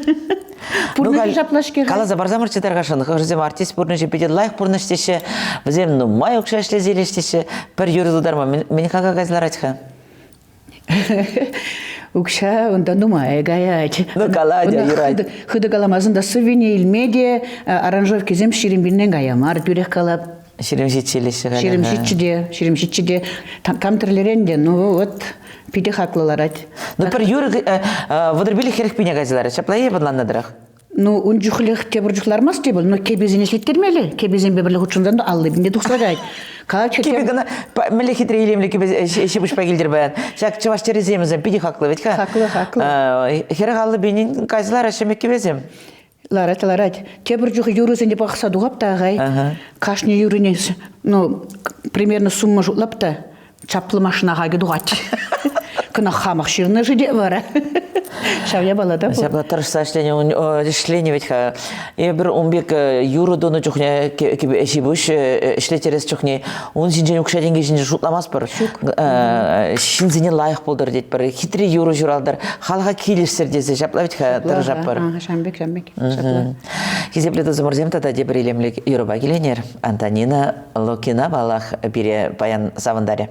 Пурнӑҫӗ ҫапла-ҫке. Каласа парсамӑрччӗ тархасшӑн, хӑшӗсем артист пурнӑҫӗ питӗ лайӑх пурнӑҫ теҫҫӗ, вӗсем нумай укҫа ӗҫлесе илӗҫ теҫҫӗ. Пӗр юрӑ тутарма мӗн хака кайса ларать-ха? Укҫа унта нумай каять. Ну, калать, юрать. Хытӑ каламасан та сӑввине илме те аранжировкисем 20 пинрен кая мар, тӳрех калап. 27 илеҫҫӗ халӗ. 27 те, 27 те. Кам тӗрлӗрен те, ну вот, питӗ хаклӑ ларать. Ну, пӗр юрӑ 35 хӗрӗх пине кайса ларать. Ҫапла-и ӑнланнӑ тӑрӑх? Ну, ун чухлех тепӗр чух лармасть те вӑл, но кӗпесене ҫиттермелле. Кӗпесемпе пӗрле хутшӑнсан та алли пинте тухса каять. Кӗпе кӑна мӗнле хитре илемлӗ кӗпе ҫи-пуҫпа килтӗр паян. Ҫак чӑваш тӗрӗсем питӗ хаклӑ вӗт-ха. Хаклӑ, хаклӑ. 40 аллӑ пинӗн кайса лараҫҫӗ кӗпесем. Ларать, ларать. Тепӗр чух юрӑсене пӑхса тухап та ахай. Кашни юрӑне, ну, примерно сумма шутлап та чаплӑ машина хакӗ тухать. Кӑна хамах ҫырнӑ-ши те вара. Ҫав япала та пур. Ҫапла тӑрӑшса ӗҫленӗ, ӗҫленӗ вӗт-ха. Эпир ун пек юрӑ тунӑ чухне, ҫи-пуҫ ӗҫлеттерес чухне ун ҫинчен укҫа-тенкӗ ҫинчен шутламастпӑр. Ҫук. Ҫынсене лайӑх пултӑр тетпӗр, хитре юрӑ ҫуралтӑр, халӑха килӗшсӗр тесе ҫапла вӗт-ха тӑрӑшатпӑр. Ҫавӑн пек, ҫавӑн пек. Ҫапла. Хисеплӗ тусӑмӑрсем тата тепӗр илемлӗ юрӑпа киленер. Антонина Лукина паллах пире паян савӑнтарӗ.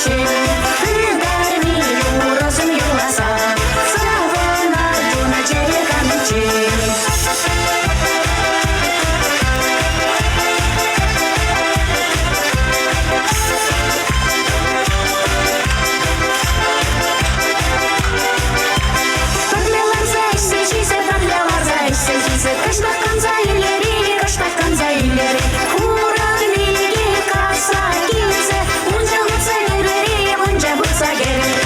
каниччен. Ытарми юрӑсем юрласа, савӑнар чуна-чӗре каниччен. Пӗрле ларса ӗҫсе ҫисе, пӗрле ларса ӗҫсе ҫисе, кӑштах канса илер-и, кӑштах канса илер-и. Хураннине касса килсе, мунча хутса кӗрер-и, мунча хутса кӗрер.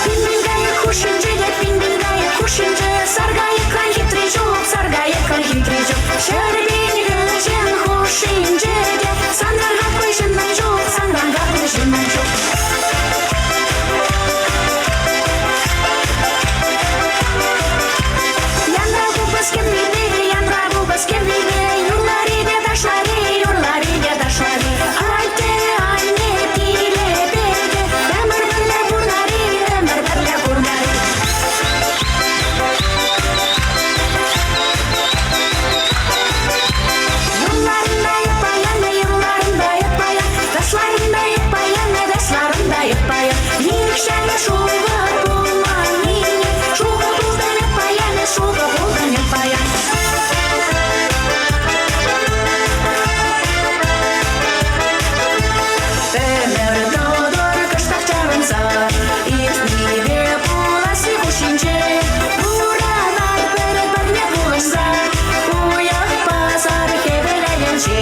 Пин-пин кайӑк хушшинче те пин-пин кайӑк хушшинче саркайӑкран хитри ҫук, саркайӑкран хитри ҫук. Ҫӗрпин вӗҫен хушшинче те санран хаклӑ ҫыннӑн ҫук, санран хаклӑ ҫыннӑн ҫук. Янра купӑс кӗввипе, янра купӑс кӗввипе, юрлар-и те ташлар-и, юрлар-и те ташлар-и. Атте, анне, пире пете, ӗмӗр пӗрле пурнар-и, ӗмӗр пӗрле пурнар-и. Юрларында эп баян, юрларында эп баян, ташларында эп баян, ташларында эп баян. Нихҫан шухӑ пулманнине, шухӑ пултӑм эп баян, шухӑ пултӑм эп баян. Ӗмӗр тӑтӑр кӑштах чарӑнса, иртнипе пуласси хушшинче пурӑнар пӗр-пӗрне пулӑшса, уйӑх пасар хӗвел айӗнче.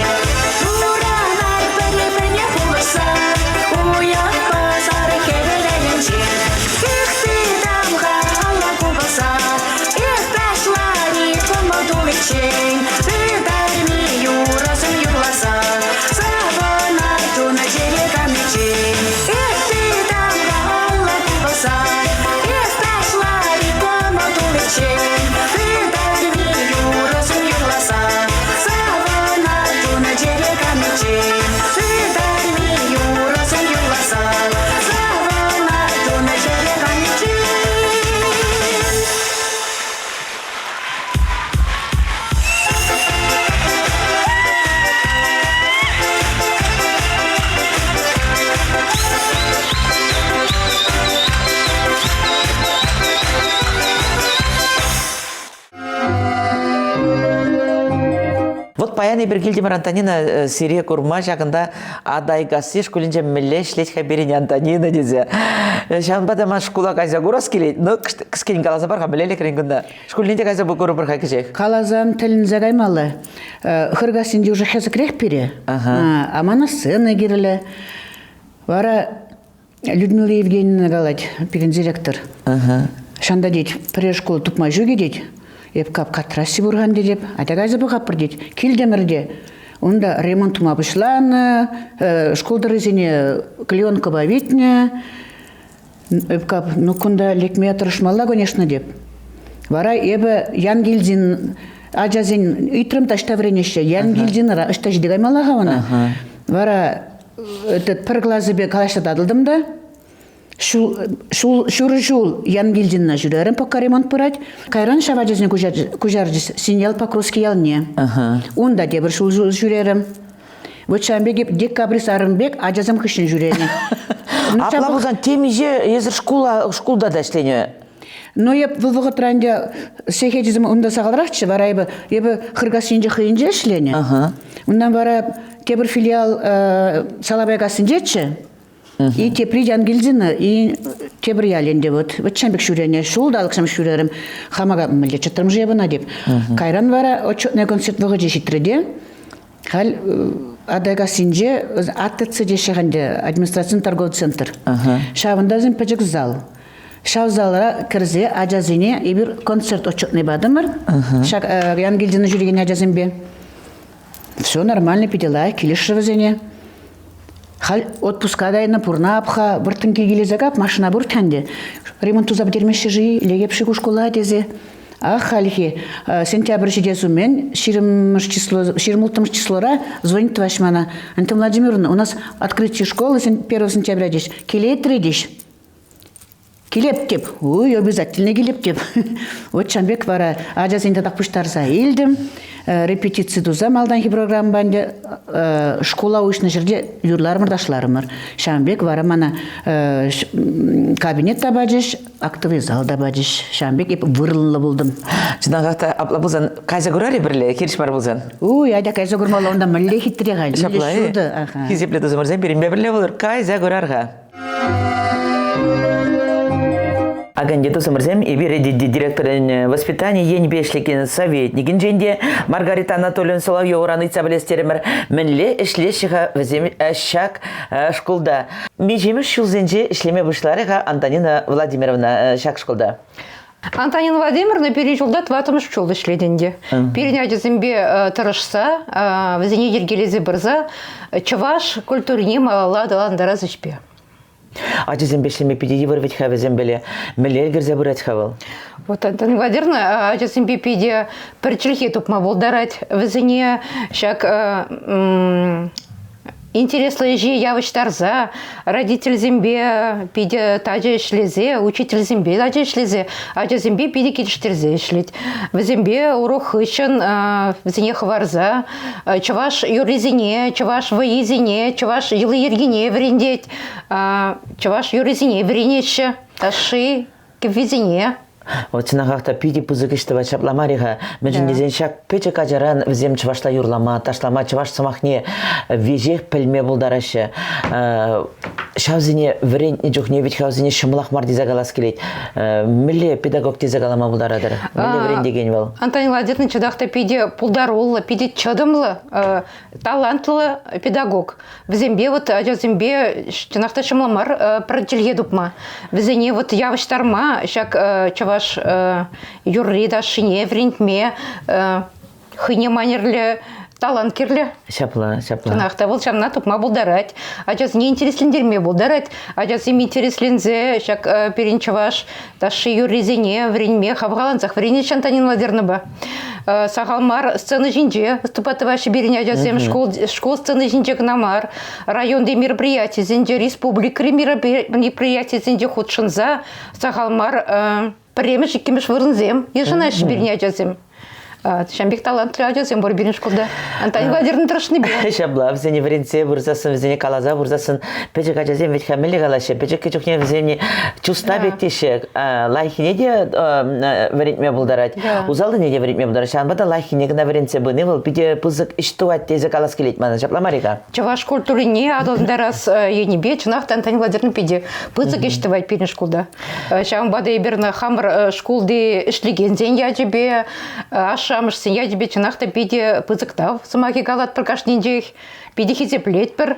Пурӑнар пӗр-пӗрне пулӑшса, уйӑх пасар хӗвел айӗнче. Эх, тытам-ха алла купӑса, эх, ташлар-и кӑмӑл туличчен, ытарми юрӑсем юрласа, савӑнар чуна-чӗре каниччен. Эх, тытам-ха алла купӑса, эх, ташлар-и кӑмӑл туличчен, ытарми юрӑсем юрласа, савӑнар чуна-чӗре каниччен. Ытарми юрӑсем юрласа, савӑнар чуна-чӗре каниччен. Вот паян эпир килтӗмӗр Антонина сире курма ҫакӑнта Атайкасси шкулӗнче мӗнле ӗҫлет-ха пирӗн Антонина тесе. Ҫавӑнпа та ман шкула кайса курас килет. Ну, кӗскен каласа пар-ха, мӗнле лекрӗн кунта? Шкулне те кайса курӑпӑр-ха кӗҫех. Каласан тӗлӗнсе каймалла. Хыркассинче уже хӗсӗкрех пире. А мана сцена кирлӗ. Вара Людмила Евгеньевна калать, пирӗн директор. Ҫанта тет, пӗрре школ тупма ҫук тет. Эп кап катрасси пур-хан тетеп. Атя кайса пӑхатпӑр тет. Килтӗмӗр те. Унта ремонт тума пуҫланӑ, шкул тӑррисене клеенкӑпа витнӗ. Эп кап, ну кунта лекме тӑрӑшмалла, конечно, теп. Вара эпӗ Янгильдин ачасен ыйтрӑм таҫта вӗренеҫҫӗ. Янгильдинра ӑҫта ҫити каймалла-ха ӑна? Вара этот пӗр класӗпе калаҫса татӑлтӑм та ҫул, ҫул, ҫур ҫул Янгильдинна ҫӳрерӗм, пока ремонт пырать. Кайран ҫав ачасене куҫарчӗҫ Синьял Покровски ялне. Унта тепӗр ҫул ҫӳрерӗм. Вот ҫавӑн пек декабрист арӑм пек ачасем хыҫҫӑн ҫӳренӗ. Апла пулсан темиҫе эсир шкула, шкулта та ӗҫленӗ. Ну, эп вӑл вӑхӑтра ӗнтӗ сехечӗсем унта сахалрахчӗ, вара эпӗ, эпӗ Хыркассинче хӑйӗнче ӗҫленӗ. Унтан вара тепӗр филиал Салапайкассинчеччӗ. И тепри Янгильдина, и тепӗр ялӗ ӗнтӗ вот. Вот ҫавӑн пек ҫӳренӗ. Ҫулталӑксем ҫӳрерӗм. Хама мӗнле чӑтрӑм-ши эп ӑна теп. Кайран вара отчетный концерт вӑхӑчӗ ҫитрӗ те. Халь Атайкассинче АТЦ теҫҫӗ ӗнтӗ, администрацин торговый центр. Ҫавӑнта вӗсем пӗчӗк зал. Ҫав залра кӗрсе ачасене эпир концерт отчетный патӑмӑр. Ҫак Янгильдина ҫӳрекен ачасемпе. Все нормально, питӗ лайӑх, килӗшрӗ вӗсене. Халь отпуска кайнӑ, пурна-ха, вӑрттӑн килсе кап, машина пур ӗнтӗ. Ремонт туса пӗтермеҫҫӗ-ши, лекеп-ши ку шкула тесе. Ах, хальхи сентябрь ҫитес умӗн 20 число, 26 числора звонит тӑваҫ мана. Антон Владимировна, у нас открытие школы 1 сентября теҫ. Килетрӗ теҫ. Килеп теп. Ой, обязательно килеп теп. Вот ҫавӑн пек вара ачасен татах пуҫтарса илтӗм. Репетици туса малтанхи программӑпа ӗнтӗ шкула уҫнӑ ҫӗрте юрларӑмӑр, ташларӑмӑр. Ҫавӑн пек вара мана кабинет та пачӗҫ, актовый зал та пачӗҫ. Ҫавӑн пек эп вырӑнлӑ пултӑм. Чӑнахах та апла пулсан кайса курар-и пӗрле, хирӗҫ мар пулсан? Уй, атя кайса курмалла, унта мӗнле хитре халь, мӗнле Ҫапла-и? ҫутӑ. Аха. Хисеплӗ тусӑмӑрсем, пирӗнпе пӗрле пулӑр, кайса курар-ха. Акӑ ӗнтӗ тусӑмӑрсем, эпир директорӗн воспитани енӗпе ӗҫлекен советникӗнчен те Маргарита Анатольевна Соловьевӑран ыйтса пӗлес терӗмӗр, мӗнле ӗҫлеҫҫӗ-ха вӗсем ҫак шкулта? Миҫемӗш ҫулсенче ӗҫлеме пуҫларӗ-ха Антонина Владимировна ҫак шкулта? Антонина Владимировна пирӗн ҫулта тӑваттӑмӗш ҫул ӗҫлет ӗнтӗ. Пирӗн ачасемпе тӑрӑшса, вӗсене йӗркелесе пырса чӑваш культурине малалла аталантарас ӗҫпе. Ачасемпе ӗҫлеме питӗ йывӑр вӗт-ха вӗсемпеле. Мӗнле ӗлкӗрсе пырать-ха вӑл? Вот Антонина Владимировна ачасемпе питӗ пӗр чӗлхе тупма пултарать. Вӗсене ҫак интереслӗ ӗҫе явӑҫтарса, родительсемпе питӗ тачӑ ӗҫлесе, учительсемпе тачӑ ӗҫлесе, ачасемпе питӗ килӗштерсе ӗҫлет. Вӗсемпе урок хыҫҫӑн вӗсене хӑварса чӑваш юррисене, чӑваш вӑййисене, чӑваш йӑли-йӗркине вӗрентет, чӑваш юррисене вӗренеҫҫӗ, ташши, кӗввисене. Вот чӑнахах та питӗ пысӑк ӗҫ тӑвать ҫапла мар-и-ха? Мӗншӗн тесен ҫак пӗчӗк ачаран вӗсем чӑвашла юрлама, ташлама, чӑваш сӑмахне веҫех пӗлме пултараҫҫӗ. Ҫавсене вӗрентнӗ чухне вӗт-ха вӗсене ҫӑмӑлах мар тесе калас килет. Мӗнле педагог тесе калама пултаратӑр? Мӗнле вӗрентекен вӑл? Антонина Владимировна чӑнах та питӗ пултаруллӑ, питӗ чӑтӑмлӑ, талантлӑ педагог. Вӗсемпе вот ачасемпе чӑнах та ҫӑмӑл мар пӗр чӗлхе тупма. Вӗсене вот явӑҫтарма ҫак чӑваш юрри ташшине вӗрентме хӑйне манерлӗ талант кирлӗ. Ҫапла, ҫапла. Чӑнах та вӑл ҫавна тупма пултарать. Ачасене интереслентерме пултарать. Ачасем интересленсе ҫак пирӗн чӑваш ташши юррисене вӗренме хавхалансах вӗренеҫҫӗ Антонина Владимировнӑпа. Сахал мар сцена ҫинче выступать тӑваҫҫӗ пирӗн ачасем. Шкул, шкул сцени ҫинче кӑна мар, районти мероприятисенче, республикӑри мероприятисенче хутшӑнса сахал мар пӗрремӗш, иккӗмӗш вырӑнсем йышӑнаҫҫӗ пирӗн ачасем. Ҫавӑн пек талантлӑ ачасем пур пирӗн шкулта. Антонина Владимировна тӑрӑшнипе. Ҫапла, вӗсене вӗрентсе пырсассӑн, вӗсене каласа пырсассӑн, пӗчӗк ачасем вӗт-ха мӗнле калаҫҫӗ, пӗчӗккӗ чухне вӗсене чуста пек теҫҫӗ, лайӑххине те вӗрентме пултарать, усаллине те вӗрентме пултарать. Ҫавӑнпа та лайӑххине кӑна вӗрентсе пыни вӑл питӗ пысӑк ӗҫ тӑвать тесе калас килет манӑн. Ҫапла мар-и-ха? Чӑваш культурине аталантарас енӗпе чӑнах та Антонина Владимировна питӗ пысӑк ӗҫ тӑвать пирӗн шкулта. Ҫавӑнпа та эпир хамӑр шкулти ӗҫлекенсен ячӗпе, ашшӗ-амӑшсен ячӗпе чӑнах та питӗ пысӑк тав сӑмахӗ калатпӑр кашнинчех, питӗ хисеплетпӗр.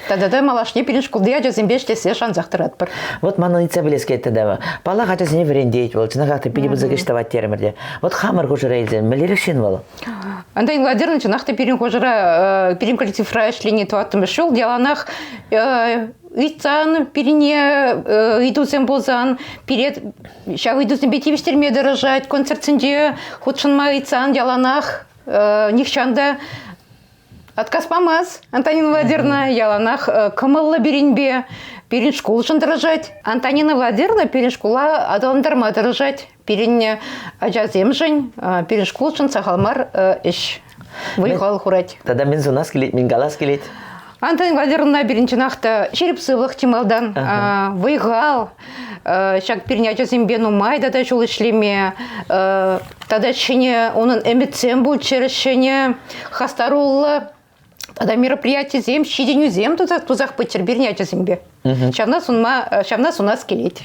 Тата та малашне пирӗн шкулти ачасемпе ӗҫлессе шансах тӑратпӑр. Вот манӑн ыйтса пӗлес килет тата. Паллах, ачасене вӗрентет вӑл, чӑнахах та питӗ пысӑк ӗҫ тӑвать терӗмӗр те. Вот хамӑр хушӑра илсен, мӗнлерех ҫын вӑл? Антонина Владимировна, чӑнах та пирӗн хушӑра, пирӗн коллективра ӗҫлени тӑваттӑмӗш ҫул яланах ыйтсан, пирине ыйтусем пулсан, пире ҫав ыйтусемпе тивӗҫтерме тӑрӑшать, концертсенче хутшӑнма ыйтсан яланах нихҫан та отказ памасть Антонина Владимировна, яланах кӑмӑллӑ пирӗнпе, пирӗн шкулшӑн тӑрӑшать. Антонина Владимировна пирӗн шкула аталантарма тӑрӑшать. Пирӗн ачасемшӗн, пирӗн шкулшӑн сахал мар ӗҫ вӑй-хал хурать. Тата мӗн сунас килет, мӗн калас килет? Антонина Владимировна пирӗн чӑнах та ҫирӗп сывлӑх чи малтан, вӑй-хал, ҫак пирӗн ачасемпе нумай тата ҫул ӗҫлеме, тата ҫӗнӗ унӑн ӗмӗтсем пулччӑр, ҫӗнӗ хастаруллӑ тата мероприятисем, ҫитӗнӳсем тусах пыччӑр пирӗн ачасемпе. Ҫавна сунма, ҫавна сунас килет.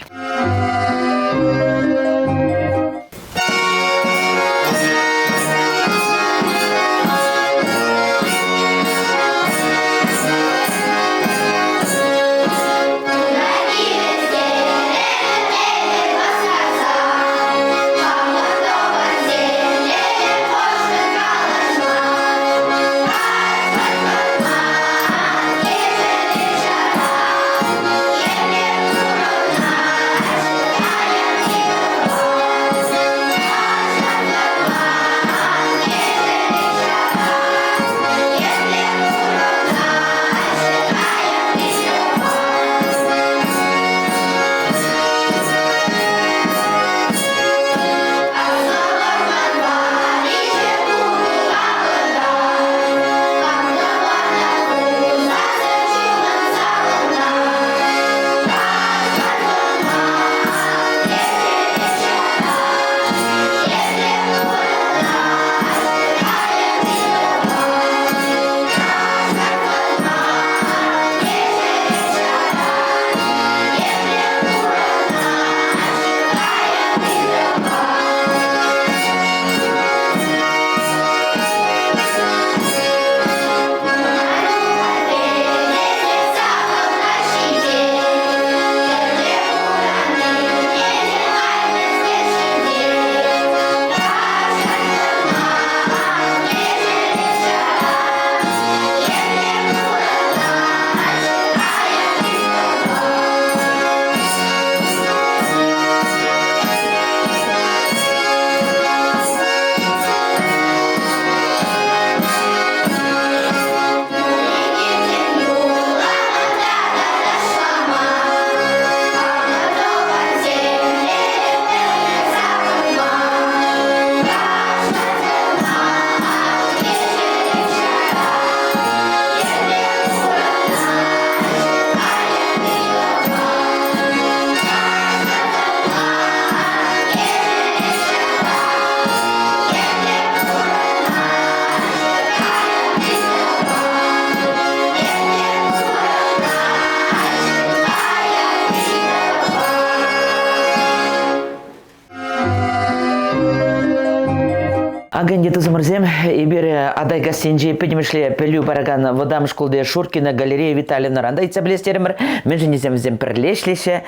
Акӑ ӗнтӗ, тусӑмӑрсем, эпир Атайкассинчи пӗтӗмӗшле пӗлӳ паракан вӑтам шкулти Шуркина Галерея Витальевнӑран та ыйтса пӗлес терӗмӗр. Мӗншӗн тесен вӗсем пӗрле ӗҫлеҫҫӗ.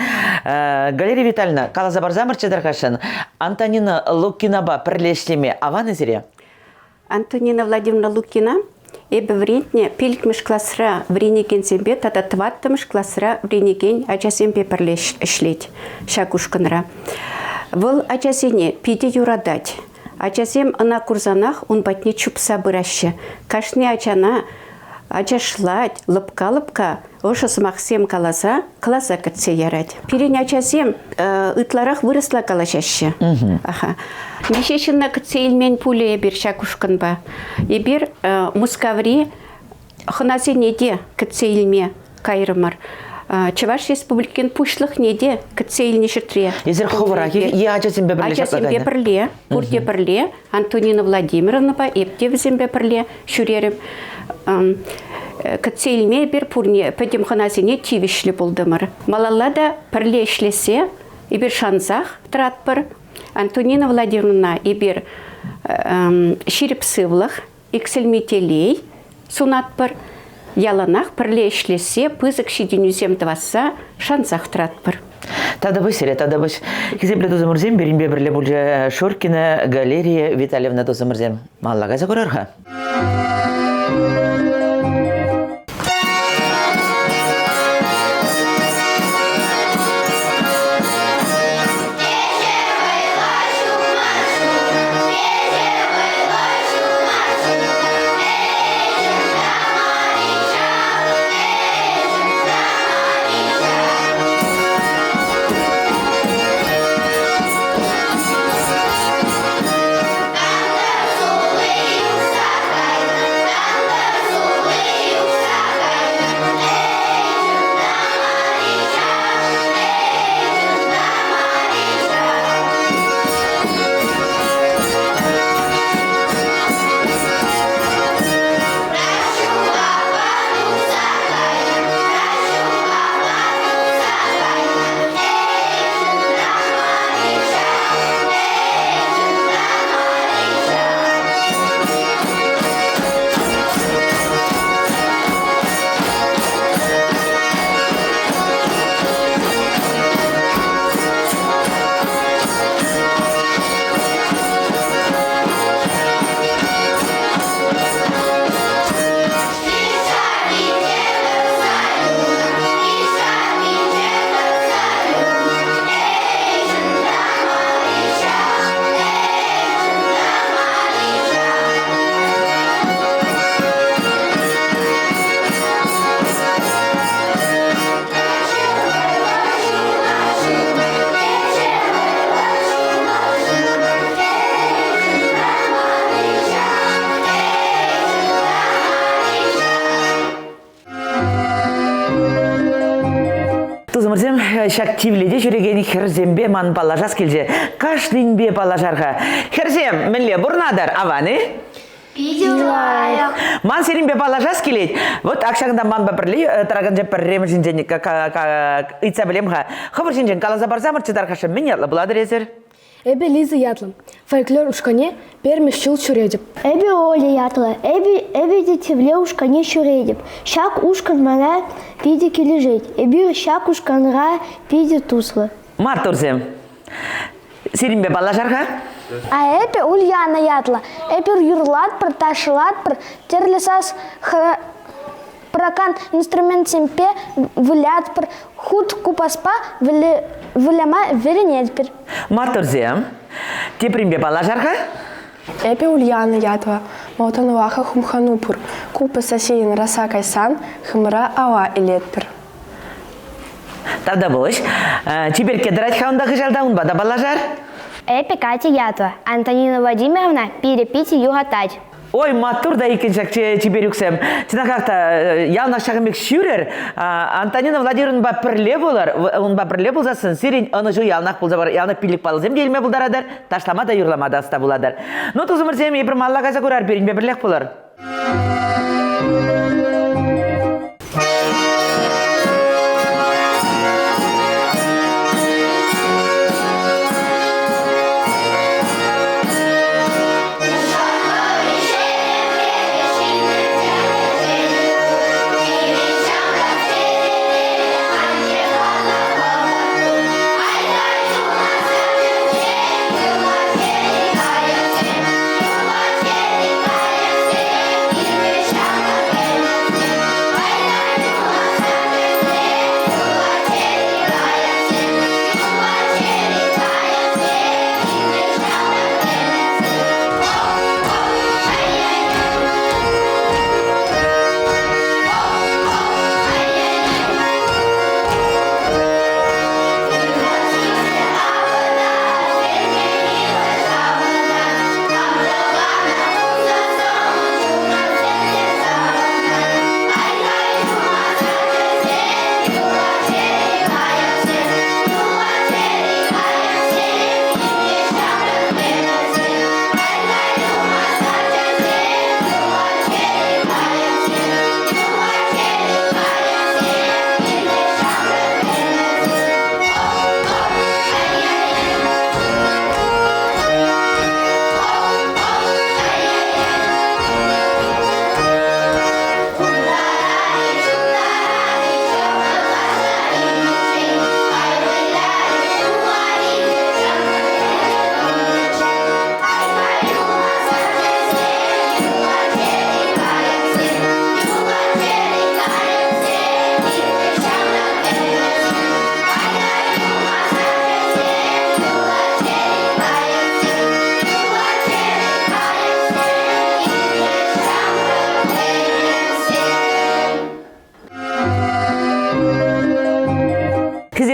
Галерия Витальевна, каласа парсамӑрччӗ тархасшӑн, Антонина Лукинапа пӗрле ӗҫлеме аван-и сире? Антонина Владимировна Лукина эпӗ вӗрентнӗ пиллӗкмӗш класра вӗренекенсемпе тата тӑваттӑмӗш класра вӗренекен ачасемпе пӗрле ӗҫлет ҫак ушкӑнра. Вӑл ачасене питӗ юратать. Ачасем ӑна курсанах ун патне чупса пыраҫҫӗ. Кашни ачана ачашлать, лӑпка-лӑпка ӑшӑ сӑмахсем каласа класа кӗртсе ярать. Пирӗн ачасем ытларах вырӑсла калаҫаҫҫӗ. Аха. Миҫе ҫынна кӗтсе илмен пулӗ эпир ҫак ушкӑнпа. Эпир Мускаври хӑнасене те кӗтсе илме кайрӑмӑр. Чӑваш Республикин Пуҫлӑхне те кӗтсе илнӗ ҫӗртре. Эсир хӑвӑрах е ачасемпе пӗрле Ачасемпе пӗрле, пурте пӗрле. Антонина Владимировнӑпа эп те вӗсемпе пӗрле ҫӳрерӗм. Кӗтсе илме эпир пурне, пӗтӗм хӑнасене тивӗҫлӗ пултӑмӑр. Малалла та пӗрле ӗҫлесе эпир шансах тӑратпӑр. Антонина Владимировна эпир ҫирӗп сывлӑх, иксӗлми телей сунатпӑр. Яланах пӗрле ӗҫлесе пысӑк ҫитӗнӳсем тӑвасса шансах тӑратпӑр. Татӑпӑҫ сире, татӑпӑҫ. Хисеплӗ тусӑмӑрсем, пирӗнпе пӗрле пулчӗ Шоркина Галерия Витальевна тусӑмӑрсем. Малалла кайса курар-ха. Тусӑмӑрсем, ҫак тивлете ҫӳрекен хӗрсемпе ман паллашас килчӗ. Кашнинпе паллашар-ха. Хӗрсем, мӗнле пурӑнатӑр? Аван-и? Питӗ лайӑх. Ман сирӗнпе паллашас килет. Вот ак ҫакӑнта манпа пӗрле тӑракансем пӗрремӗшӗнчен ыйтса пӗлем-ха. Хӑвӑр ҫинчен каласа парсамӑрччӗ тархасшӑн, мӗн ятлӑ пулатӑр эсир? Эпӗ Лиза ятлӑ. Фольклор ушкӑнне пермӗш ҫул ҫӳретӗп. Эпӗ Оля ятлӑ. Эпӗ, эпӗ те Тивле ушкӑнне ҫӳретӗп. Ҫак ушкӑн мана питӗ килӗшет. Эпир ҫак ушкӑнра питӗ туслӑ. Маттурсем. Сирӗнпе паллашар-ха. А эпӗ Ульяна ятлӑ. Эпир юрлатпӑр, ташлатпӑр, тӗрлӗ сас Пракан инструментсемпе вылятпӑр, хут купаспа выляма вӗренетпӗр. Маттурсем, тепринпе паллашар-ха. Эпӗ Ульяна ятлӑ. Малтанлӑха хумхану пур. Купӑс сийӗн раса кайсан хӑмӑра ала илетпӗр. Тавтапуҫ. Чиперкке тӑрать-ха унта хыҫалта, унпа та паллашар. Эпӗ Катя ятлӑ. Антонина Владимировна пире питӗ юратать. Ой, маттур та иккен ҫак чиперюксем. Чӑнахах та, яланах ҫакӑн пек ҫӳрӗр. Антонина Владимировнӑпа пӗрле пулӑр. Унпа пӗрле пулсассӑн сирӗн ӑнӑҫу яланах пулса пыр. Яланах пилӗк паллӑсем те илме пултаратӑр, ташлама та, юрлама та ӑста пулатӑр. Ну, тусӑмӑрсем, эпир малалла кайса курар, пирӗнпе пӗрлех пулӑр.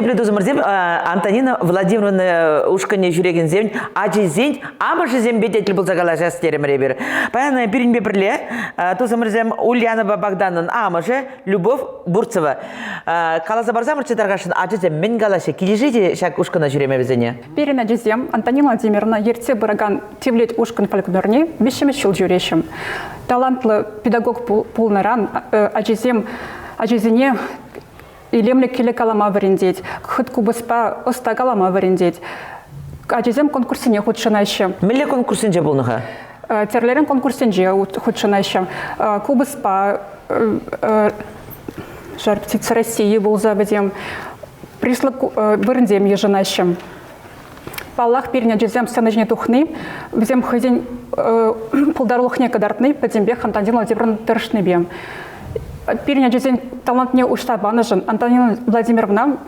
Хисеплӗ тусӑмӑрсем, Антонина Владимировна ушкӑнне ҫӳрекенсен ачисен амӑшӗсемпе те тӗл пулса калаҫас терӗмӗр эпир. Паян пирӗнпе пӗрле тусӑмӑрсем Ульянӑпа Богданӑн амӑшӗ Любовь Бурцева. Каласа парсамӑрччӗ тархасшӑн, ачасем мӗн калаҫҫӗ? Килӗшет-и ҫак ушкӑна ҫӳреме вӗсене? Пирӗн ачасем Антонина Владимировна ертсе пыракан Тивлет ушкӑн фольклорне виҫҫӗмӗш ҫул ҫӳреҫҫӗ. Талантлӑ педагог пулнӑран ачисем ачасене илемлӗ кӗлӗ калама вӗрентет, хыт купӑспа ӑста калама вӗрентет. Ачасем конкурссене хутшӑнаҫҫӗ. Мӗнле конкурссенче пулнӑ-ха? Тӗрлӗрен конкурссенче хутшӑнаҫҫӗ. Купӑспа Жар птица России пулса вӗсем призлӑ вырӑнсем йышӑнаҫҫӗ. Паллах, пирӗн ачасем сцена ҫине тухни, вӗсем хӑйсен пултарулӑхне кӑтартни пӗтӗмпех Антонина Владимировна тӑрӑшнипе. Пирӗн ачасен талантне уҫса панӑшӑн Антонина Владимировна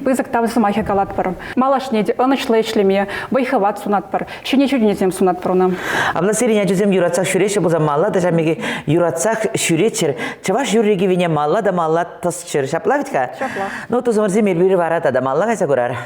пысӑк тав сӑмахӗ калатпӑр. Малашне те ӑнӑҫлӑ ӗҫлеме вӑй-хӑват сунатпӑр, ҫӗнӗ ҫитӗнӳсем сунатпӑр ӑна. Апла сирӗн ачасем юратсах ҫӳреҫҫӗ пулсан малла та ҫав юратсах ҫӳреччӗр. Чӑваш юрри-кӗввине малла та малла тӑсчӑр. Ҫапла вӗт-ха? Ҫапла. Ну, тусӑмӑрсем эпир вара тата малла кайса курар.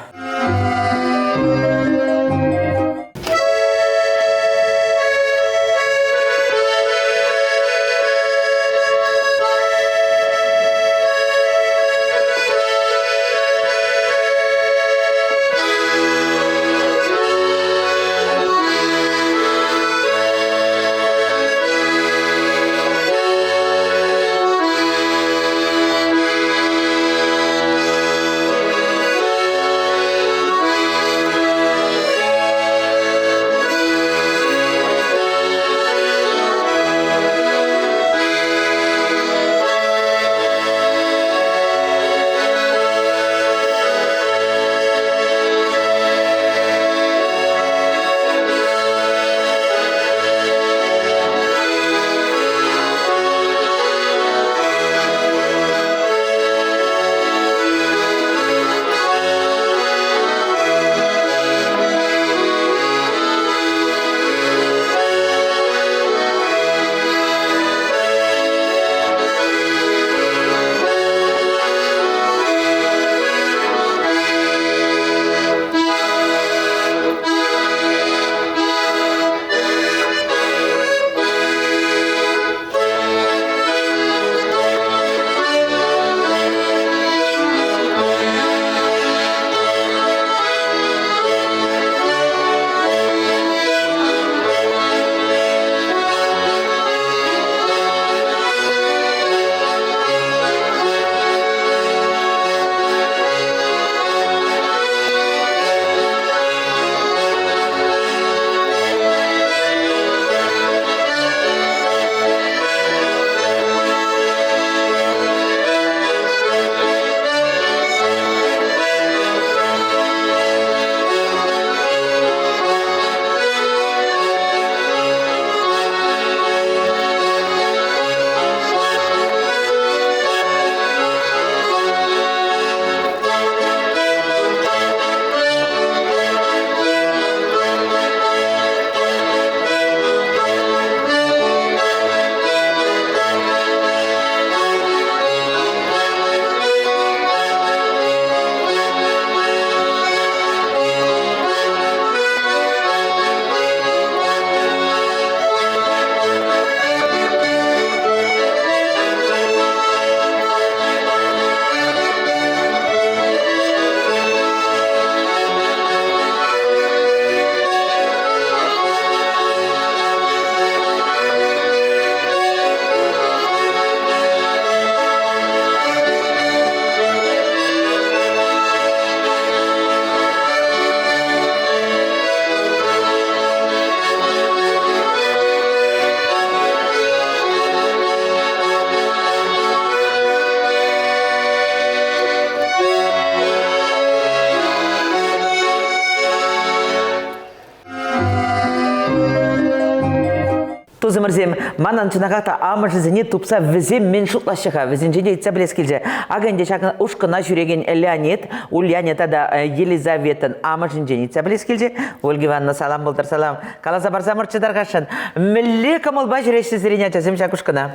Тусӑмӑрсем, манӑн чӑнахах та амӑшӗсене тупса вӗсем мӗн шутлаҫҫӗ-ха? Вӗсенчен те ыйтса пӗлес килчӗ. Акӑ ӗнтӗ ҫак ушкӑна ҫӳрекен Леонид, Ульяне тата Елизаветӑн амӑшӗнчен ыйтса пӗлес килчӗ. Ольга Ивановна, салам пултӑр, салам. Каласа парсамӑрччӗ тархасшӑн. Мӗнле кӑмӑлпа ҫӳреҫҫӗ сирӗн ачасем ҫак ушкӑна?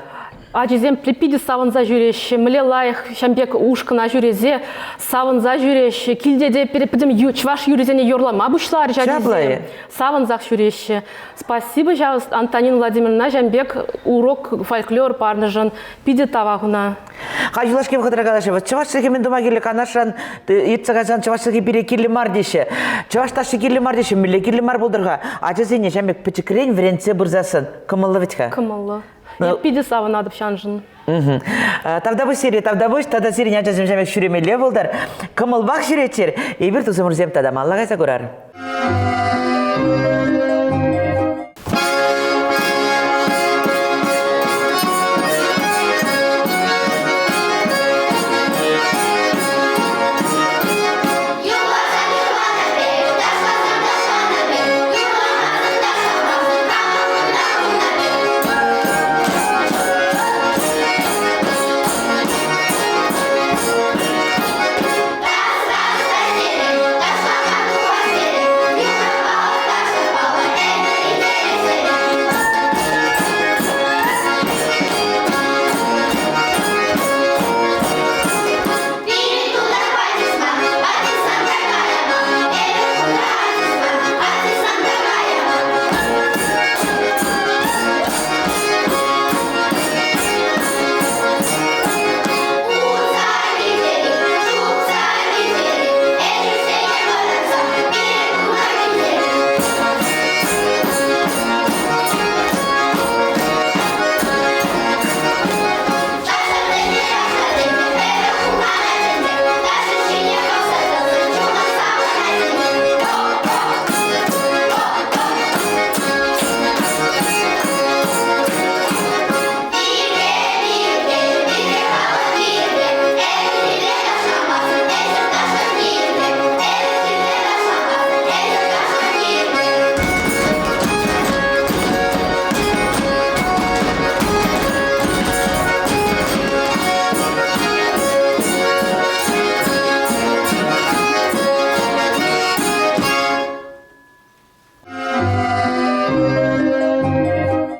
Ачисем питӗ савӑнса ҫӳреҫҫӗ. Мӗнле лайӑх ҫам пек ушкӑна ҫӳресе савӑнса ҫӳреҫҫӗ. Килте те пӗтӗм чӑваш юррисене юрлама пуҫларӗҫ ачисем. Савӑнсах ҫӳреҫҫӗ. Спасибо ҫав Антонина Владимировна ҫам пек урок фольклор парнӑшӑн. Питӗ тавах ӑна. Халь юлашки вӑхӑтра калаҫҫӗ, чӑваш чӗлхи мӗн тума кирлӗ Канашран иртсе кайсан чӑваш чӗлхи пире кирлӗ мар теҫҫӗ. Чӑваш ташши кирлӗ мар теҫҫӗ. Мӗнле кирлӗ мар пултӑр-ха? Ачасене ҫам пек пӗчӗкрен вӗрентсе пырсассӑн кӑмӑллӑ вӗт-ха. Кӑмӑллӑ. Я питӗ савӑнатӑп ҫаншӑн. Тавтапуҫ сире, тавтапуҫ. Тата сирӗн ачасем ҫав пек ҫӳремелле пултӑр. Кӑмӑлпах ҫӳреччӗр. Эпир тусӑмӑрсем тата малла кайса курар.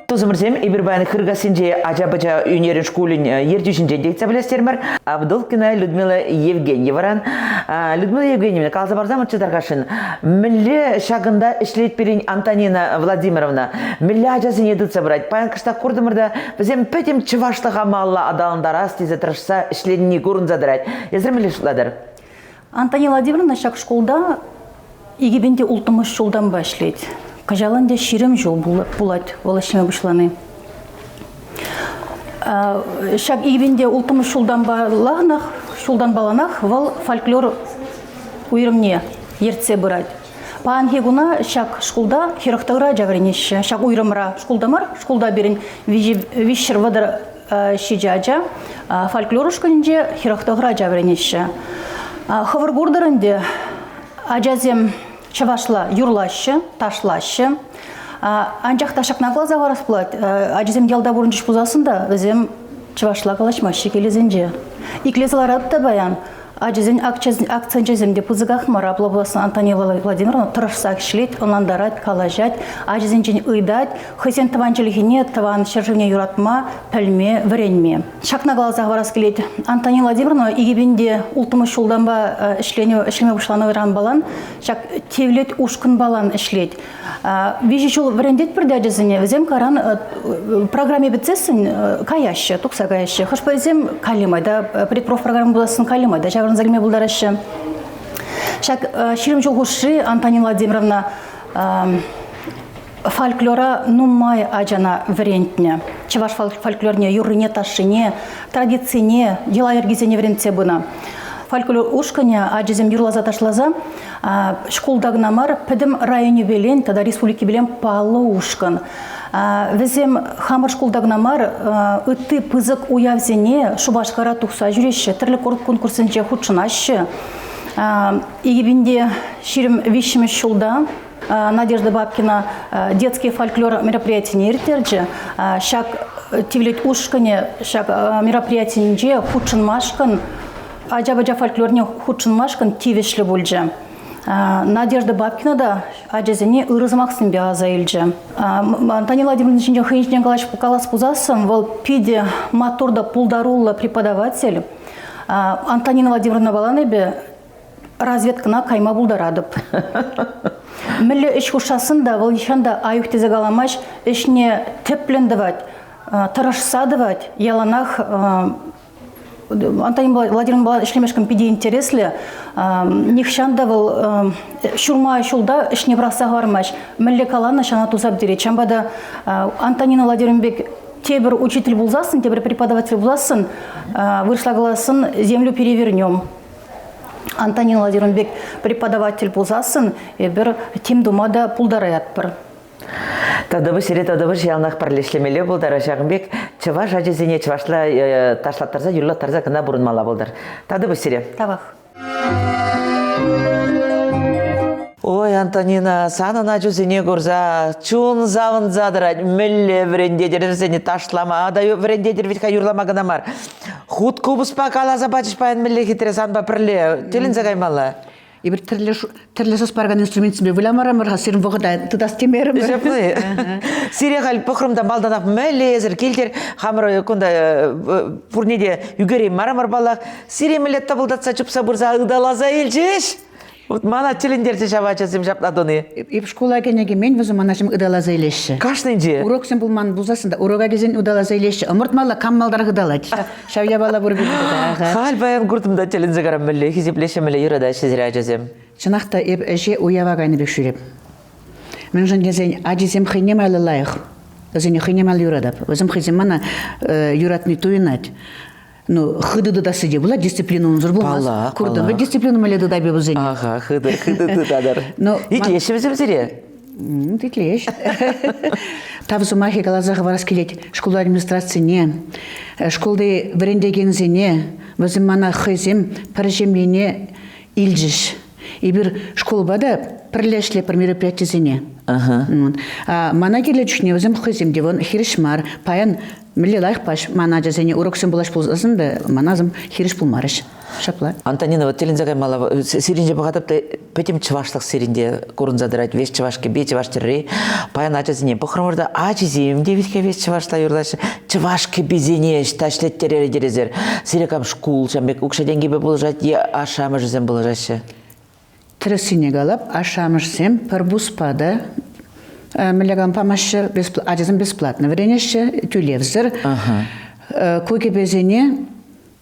Тусӑмӑрсем, эпир паян Хыркассинче ача-пӑча ӳнерӗн шкулӗн ертӳҫинчен те ыйтса пӗлес терӗмӗр. Абдулкина Людмила Евгеньеваран. Людмила Евгеньевна, каласа парсамӑрччӗ тархасшӑн, мӗнле ҫакӑнта ӗҫлет пирӗн Антонина Владимировна? Мӗнле ачасене тытса пырать? Паян кӑштах куртӑмӑр та, вӗсем пӗтӗм чӑвашлӑха малалла аталантарас тесе тӑрӑшса ӗҫленине курӑнса тӑрать. Эсир мӗнле шутлатӑр? Антонина Владимировна ҫак шкулта 2006 ҫултанпа ӗҫлет. Кӑҫал ӗнтӗ 20 ҫул пулать вӑл ӗҫлеме пуҫлани. Ҫак 2006 ҫултанпаланах, ҫултанпаланах вӑл фольклор уйрӑмне ертсе пырать. Паянхи куна ҫак шкулта 49 ача вӗренеҫҫӗ. Ҫак уйрӑмра шкулта мар, шкулта пирӗн 330 ҫичӗ ача, фольклор ушкӑнӗнче 49 ача вӗренеҫҫӗ. Хӑвӑр куртӑр ӗнтӗ, ачасем чӑвашла юрлаҫҫӗ, ташлаҫҫӗ. Анчах та ҫакна каласа хӑварас пулать, ачасем ялта пурӑнчӗҫ пулсассӑн та вӗсем чӑвашла калаҫмаҫҫӗ килӗсенче. Итлесе ларатӑп та паян, Ачасен акценчӗсем те пысӑках мар. Апла пулассан Антонина Владимировна тӑрӑшсах ӗҫлет, ӑнлантарать, калаҫать, ачасенчен ыйтать, хӑйсен тӑван чӗлхине, тӑван ҫӗршывне юратма, пӗлме, вӗренме. Ҫакна каласа хӑварас килет. Антонина Владимировна 2006 ҫултанпа ӗҫленӗ, ӗҫлеме пуҫланӑранпалан ҫак Тевлет ушкӑнпалан ӗҫлет. Виҫӗ ҫул вӗрентетпӗр те ачасене, вӗсем каран программе пӗтсессӗн каяҫҫӗ, тухса каяҫҫӗ. Хӑш-пӗрисем каллимай та, предпроф программа пулассӑн каллимай та ҫаврӑнса килме пултараҫҫӗ. Ҫак 20 ҫул хушши Антонина Владимировна фольклора нумай ачана вӗрентнӗ. Чӑваш фольклорне, юррине, ташшине, традицине, йӑла-йӗркисене вӗрентсе пынӑ. Фольклор ушкӑнӗ ачасем юрласа-ташласа шкулта кӑна мар, пӗтӗм районӗпелен тата республикипелен паллӑ ушкӑн. Вӗсем хамӑр шкулта кӑна мар, ытти пысӑк уявсене Шупашкара тухса ҫӳреҫҫӗ, тӗрлӗ конкурссенче хутшӑнаҫҫӗ. 2023 ҫулта Надежда Бабкина детский фольклор мероприятине ирттерчӗ. Ҫак тивлет ушкӑнӗ ҫак мероприятинче хутшӑнмашкӑн ача-пӑча фольклорне хутшӑнмашкӑн тивӗҫлӗ пулчӗ. Надежда Бабкина та ачасене ырӑ сӑмахсемпе аса илчӗ. Антонина Владимировна ҫинчен хӑйӗн ҫинчен калас пулсассӑн, вӑл питӗ маттур та пултаруллӑ преподаватель. Антонина Владимировна каланӑ эпӗ разведкӑна кайма пултаратӑп. Мӗнле ӗҫ хушсассӑн та вӑл нихҫан та аюх тесе каламасть, ӗҫне тӗплӗн тӑвать, тӑрӑшса тӑвать, яланах Антонин Владимировнӑпа ӗҫлемешкӗн питӗ интереслӗ. Нихҫан та вӑл ҫурма ҫулта ӗҫне пӑрахса хӑвармасть. Мӗнле каланӑ, ҫавна туса пӗтерет. Ҫавӑнпа та Антонина Владимировна пек тепӗр учитель пулсассӑн, тепӗр преподаватель пулсассӑн, вырӑсла калассӑн, землю перевернем. Антонина Владимировна пек преподаватель пулсассӑн эпир тем тума та пултараятпӑр. Тата сире тата яланах пӗрлешмелле пултӑр. Ҫакӑн пек чӑваш ачисене чӑвашла ташлаттарса, юрлаттарса кӑна пурӑнмалла пултӑр. Тата сире. Тавах. Ой, Антонина, санӑн ачусене курса чун савӑнса тӑрать. Мӗнле вӗрентетӗр вӗсене ташлама та вӗрентетӗр вӗт-ха юрлама кӑна мар. Хут купӑспа каласа пачӗҫ паян мӗнле хитре санпа пӗрле. Тӗлӗнсе каймалла. Эпир тӗрлӗ тӗрлӗ сас паракан инструментсемпе вылямарӑмӑр-ха, сирӗн вӑхӑта тытас темерӗмӗр. Ҫапла. Сире халь пӑхрӑм та малтанах мӗнле эсӗр килтӗр, хамӑр кунта пурне те ӳкереймарӑмӑр марӑмӑр паллах. Сире мӗнле тӑпӑлтатса чупса пырса ыталаса илчӗҫ. Вот мана тӗлӗнтерчӗ ҫав ачасем ҫапла туни. Эп шкула кӗнӗ кӗмен вӗсем мана ҫым ыталаса илеҫҫӗ. Кашнинче? Уроксем пулман пулсассӑн та урока килсен ыталаса илеҫҫӗ. Ӑмӑртмалла кам малтарах ыталать. Ҫав япала пур пирӗн Халь паян куртӑм та тӗлӗнсе карам мӗнле хисеплеҫҫӗ, мӗнле юратаҫҫӗ сире ачасем. Чӑнах та эп ӗҫе уява кайнӑ пек ҫӳреп. Мӗншӗн тесен ачисем хӑйне майлӑ лайӑх. Вӗсене хӑйне майлӑ юратап. Вӗсем хӑйсем мана юратни туйӑнать. Ну, хытӑ тытасси те пулать, дисциплина унсӑр пулмасть. Паллах, Куртӑм, вӗт дисциплина мӗнле тытайпе вӗсене. Ага, хытӑ, хытӑ тытатӑр. Ну, Итлеҫҫӗ вӗсем сире? Итлеҫ. Тав сӑмахӗ каласа хӑварас килет шкул администрацине, шкулти вӗрентекенсене, вӗсем мана хӑйсем пӗр ҫемьене илчӗҫ. Эпир шкулпа та пӗрле ӗҫлетпӗр мероприятисене. Мана кирлӗ чухне вӗсем хӑйсем те вон хирӗҫ мар. Паян Мӗнле лайӑх пач ман ачасене уроксем пулаҫ пулсассӑн та мана хирӗҫ пулмарӗҫ. Ҫапла. Антонина, вот тӗлӗнсе каймалла. Сирӗнче пӑхатӑп та пӗтӗм чӑвашлӑх сирӗнте курӑнса тӑрать. Весь чӑваш кӗпи, чӑваш тӗрри. Паян ачасене пӑхрӑмӑр та ачисем те витке весь чӑвашла юрлаҫҫӗ. Чӑваш кӗписене ӑҫта ӗҫлеттеретӗр Сире кам шкул ҫам пек укҫа-тенкӗпе пулӑшать е ашшӗ-амӑшӗсем пулӑшаҫҫӗ? Тӗрӗссине калап, ашшӗ-амӑшсем пӗр пуспа та мӗнле калам памаҫҫӗ, ачасем бесплатно вӗренеҫҫӗ, тӳлевсӗр. Ку кӗпесене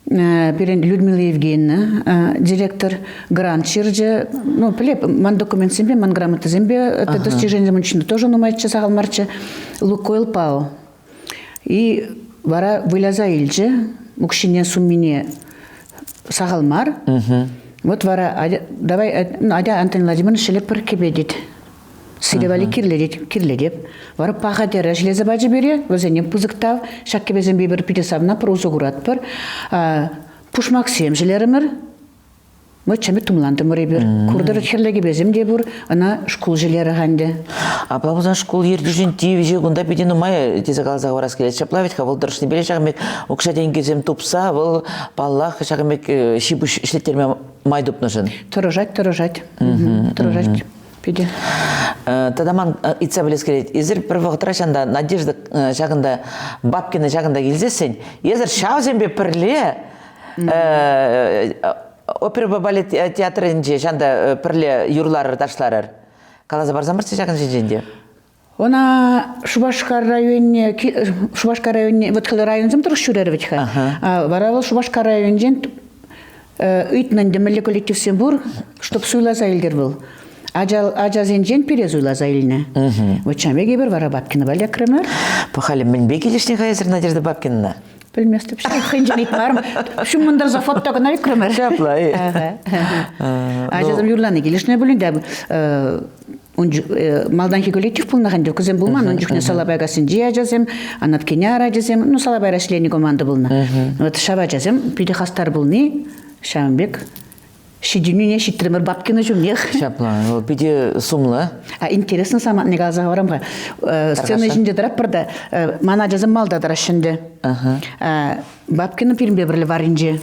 пирӗн Людмила Евгеньевна директор грант ҫырчӗ. Ну, пӗлеп, ман документсемпе, ман грамотӑсемпе это достижениесем унччен тоже нумайччӗ, сахал марччӗ. Лукойл ПАО. И вара выляса илчӗ, укҫине суммине сахал мар. Вот вара, давай, атя, Антон Владимирович, ҫӗлӗппӗр кӗпе тет. Сире валли кирлӗ тет, кирлӗ теп. Вара паха тӗрӗ ӗҫлесе пачӗ пире, вӗсене пысӑк тав. Ҫак кӗпесемпе эпир питӗ савӑнатпӑр, усӑ куратпӑр. Пушмаксем ҫӗлерӗмӗр. Мы чӗмӗ тумлантӑмӑр эпир. Куртӑр хӗрлӗ кӗпесем те пур, ӑна шкул ҫӗлерӗ ӗнтӗ. Апла пулсан шкул ертӳҫин тивӗҫӗ кунта питӗ нумай тесе каласа хӑварас килет. Ҫапла вӗт-ха вӑл тӑрӑшнипе ҫакӑн пек укҫа-тенкӗсем тупса вӑл, паллах, ҫакӑн пек ҫи-пуҫ ӗҫлеттерме май тупнӑшӑн. Тӑрӑшать, тӑрӑшать. Тӑрӑшать питӗ. Тата ман ыйтса пӗлес килет. Эсир пӗр вӑхӑтра ҫанта Надежда ҫакӑнта Бабкина ҫакӑнта килсессӗн, эсир ҫавсемпе пӗрле Оперӑпа балет театрӗнче ҫанта пӗрле юрларӑр, ташларӑр. Каласа парсамӑрччӗ ҫакӑн ҫинчен те. Она Шупашкар районне, Шупашкар районне, вот районсем тӑрӑх ҫӳрер вӗт-ха. Вара вӑл Шупашкар районӗнчен ыйтнӑ ӗнтӗ мӗнле коллективсем пур, чтоб суйласа илтӗр вӑл. Ачасенчен пире суйласа илнӗ. Вот ҫавӑн пек эпир вара Бабкинӑпа лекрӗмӗр. Халӗ мӗнпе килӗшнӗ-ха эсир Надежда Бабкинӑна? Пӗлместӗп ҫав. Хӑйӗнчен ыйтмарӑм. Ҫуммӑн тӑрса фото кӑна ӳкрӗмӗр. Ҫапла-и? Ачасем юрлани килӗшнӗ пулин те малтанхи коллектив пулнӑ ӗнтӗ. Кусем пулман. Ун чухне Салапайкассинчи ачасем, Анаткиняр ачасем, ну, Салапайра ӗҫленӗ команда пулнӑ. Вот ҫав ачасем питӗ хастар пулни ҫавӑн пек ҫитӗнӳне ҫитрӗмӗр Бабкина ҫумнех. Ҫапла, вӑл питӗ сумлӑ. А интересно самантне каласа хӑварам-ха. Сцена ҫинче тӑратпӑр та, ман ачасем малта тӑраҫҫӗ ӗнтӗ. Бабкина пирӗнпе пӗрле варринче.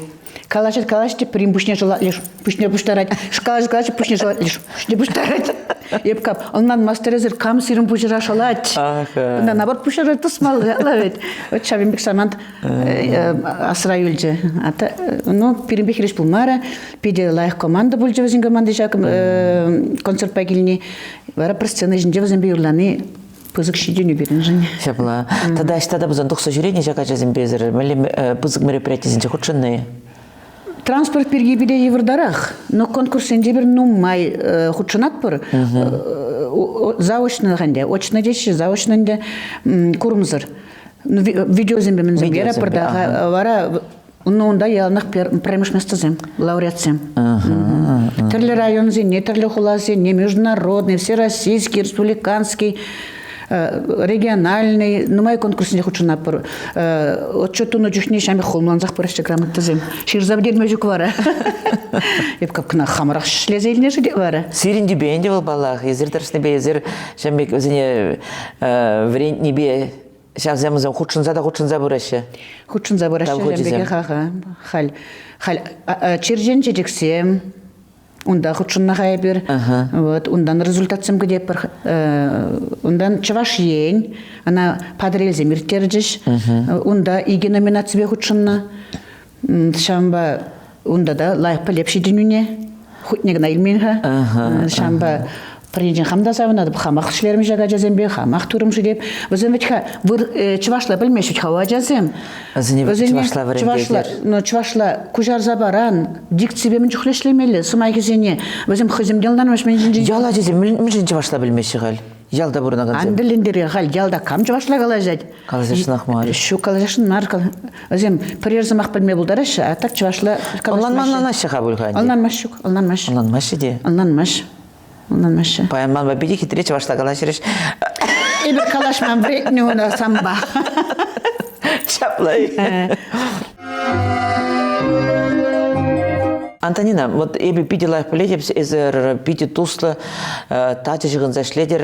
Калаҫать, калаҫать те пӗрин пуҫне шӑлать, леш пуҫне пуҫтарать. Калаҫать, калаҫать, пуҫне шӑлать, леш пуҫне пуҫтарать. Эп кап, ӑнланмастӑр эсир, кам сирӗн пуҫӑра шӑлать? Ӑна наоборот пуҫӑра тӑсмалла вӗт. Вот ҫавӑн пек самант асра юлчӗ. Ну, пирӗнпе хирӗҫ пулмарӗ. Питӗ лайӑх команда пулчӗ вӗсен команди ҫак концертпа килни. Вара пӗр сцена ҫинче вӗсемпе юрлани пысӑк ҫитӗнӳ пирӗншӗн. Ҫапла. Тата ӑҫта та пулсан тухса ҫӳренӗ ҫак ачасемпе эсир мӗнле пысӑк мероприятисенче хутшӑннӑ-и? Транспорт пирки пире йывӑртарах, но конкурссенче пир нумай хутшӑнатпӑр. Заочно ӗнтӗ, очно теҫҫӗ, заочно ӗнтӗ курӑмсӑр. Видеосемпе мӗнсем ярапӑр та, вара Ну, унта яланах пӗрремӗш местӑсем, лауреатсем. Тӗрлӗ районсене, тӗрлӗ хуласене, международный, всероссийский, республиканский, региональный, нумай конкурссене хутшӑнатпӑр. Отчет тунӑ чухне ҫамрӑк хулмлансах пыраҫҫӗ грамотӑсем. Ҫырса пӗтерме ҫук вара. Эп капкӑна хамӑрах ӗҫлесе илнӗ-ши те вара. Сирӗн тӳпе ӗнтӗ вӑл паллах. Эсир тӑрӑшнипе, эсир ҫавӑн пек вӗсене вӗрентнипе Ҫавсем вӗсем хутшӑнса та хутшӑнса пыраҫҫӗ. Хутшӑнса пыраҫҫӗ ҫавӑн пекех, аха. Халь, халь черчен чечексем, унта хутшӑннӑ-ха эпир. Вот, унтан результатсем кӗтетпӗр. Унтан Чӑваш Ен, ӑна Патӑрьелсем ирттерчӗҫ. Унта икӗ номинаципе хутшӑннӑ. Ҫавӑнпа унта та лайӑх пӗлеп ҫитӗнӳне. Хутне кӑна илмен-ха. Ҫавӑнпа пӗринчен хам та савӑнатӑп, хамах ӗҫлерӗм ҫак ачасемпе, хамах турӑм-ши теп. Вӗсем вӗт-ха чӑвашла пӗлмеҫҫӗ вӗт-ха ачасем. Вӗсене чӑвашла вӗрентетӗр. Ну, чӑвашла куҫарса паран, дикципе мӗн чухлӗ ӗҫлемелле, сӑмахӗсене. Вӗсем хӑйсем те ӑнланмаҫҫӗ мӗн ҫинчен. Ял ачисем мӗншӗн чӑвашла пӗлмеҫҫӗ халь? Ялта пурӑнакансем. Ан тӗлӗнтере, халь ялта кам чӑвашла калаҫать? Калаҫасшӑнах мар. Ҫук, калаҫасшӑн мар. Вӗсем пӗрер сӑмах пӗлме пултараҫҫӗ, а так чӑвашла Ӑнланманланаҫҫӗ-ха пуль-ха ӗнтӗ. Ӑнланмасть ҫук, ӑнланмасть. Ӑнланмаҫҫӗ те. Ӑнланмасть. Ӑнланмаҫҫӗ. Паян манпа питӗ хитре чӑвашла калаҫрӗҫ. Эпир калаҫман вӗрентнӗ уна санпа. Ҫапла. Антонина, вот эпӗ питӗ лайӑх пӗлетӗп, эсӗр питӗ туслӑ, тачӑ ҫыхӑнса ӗҫлетӗр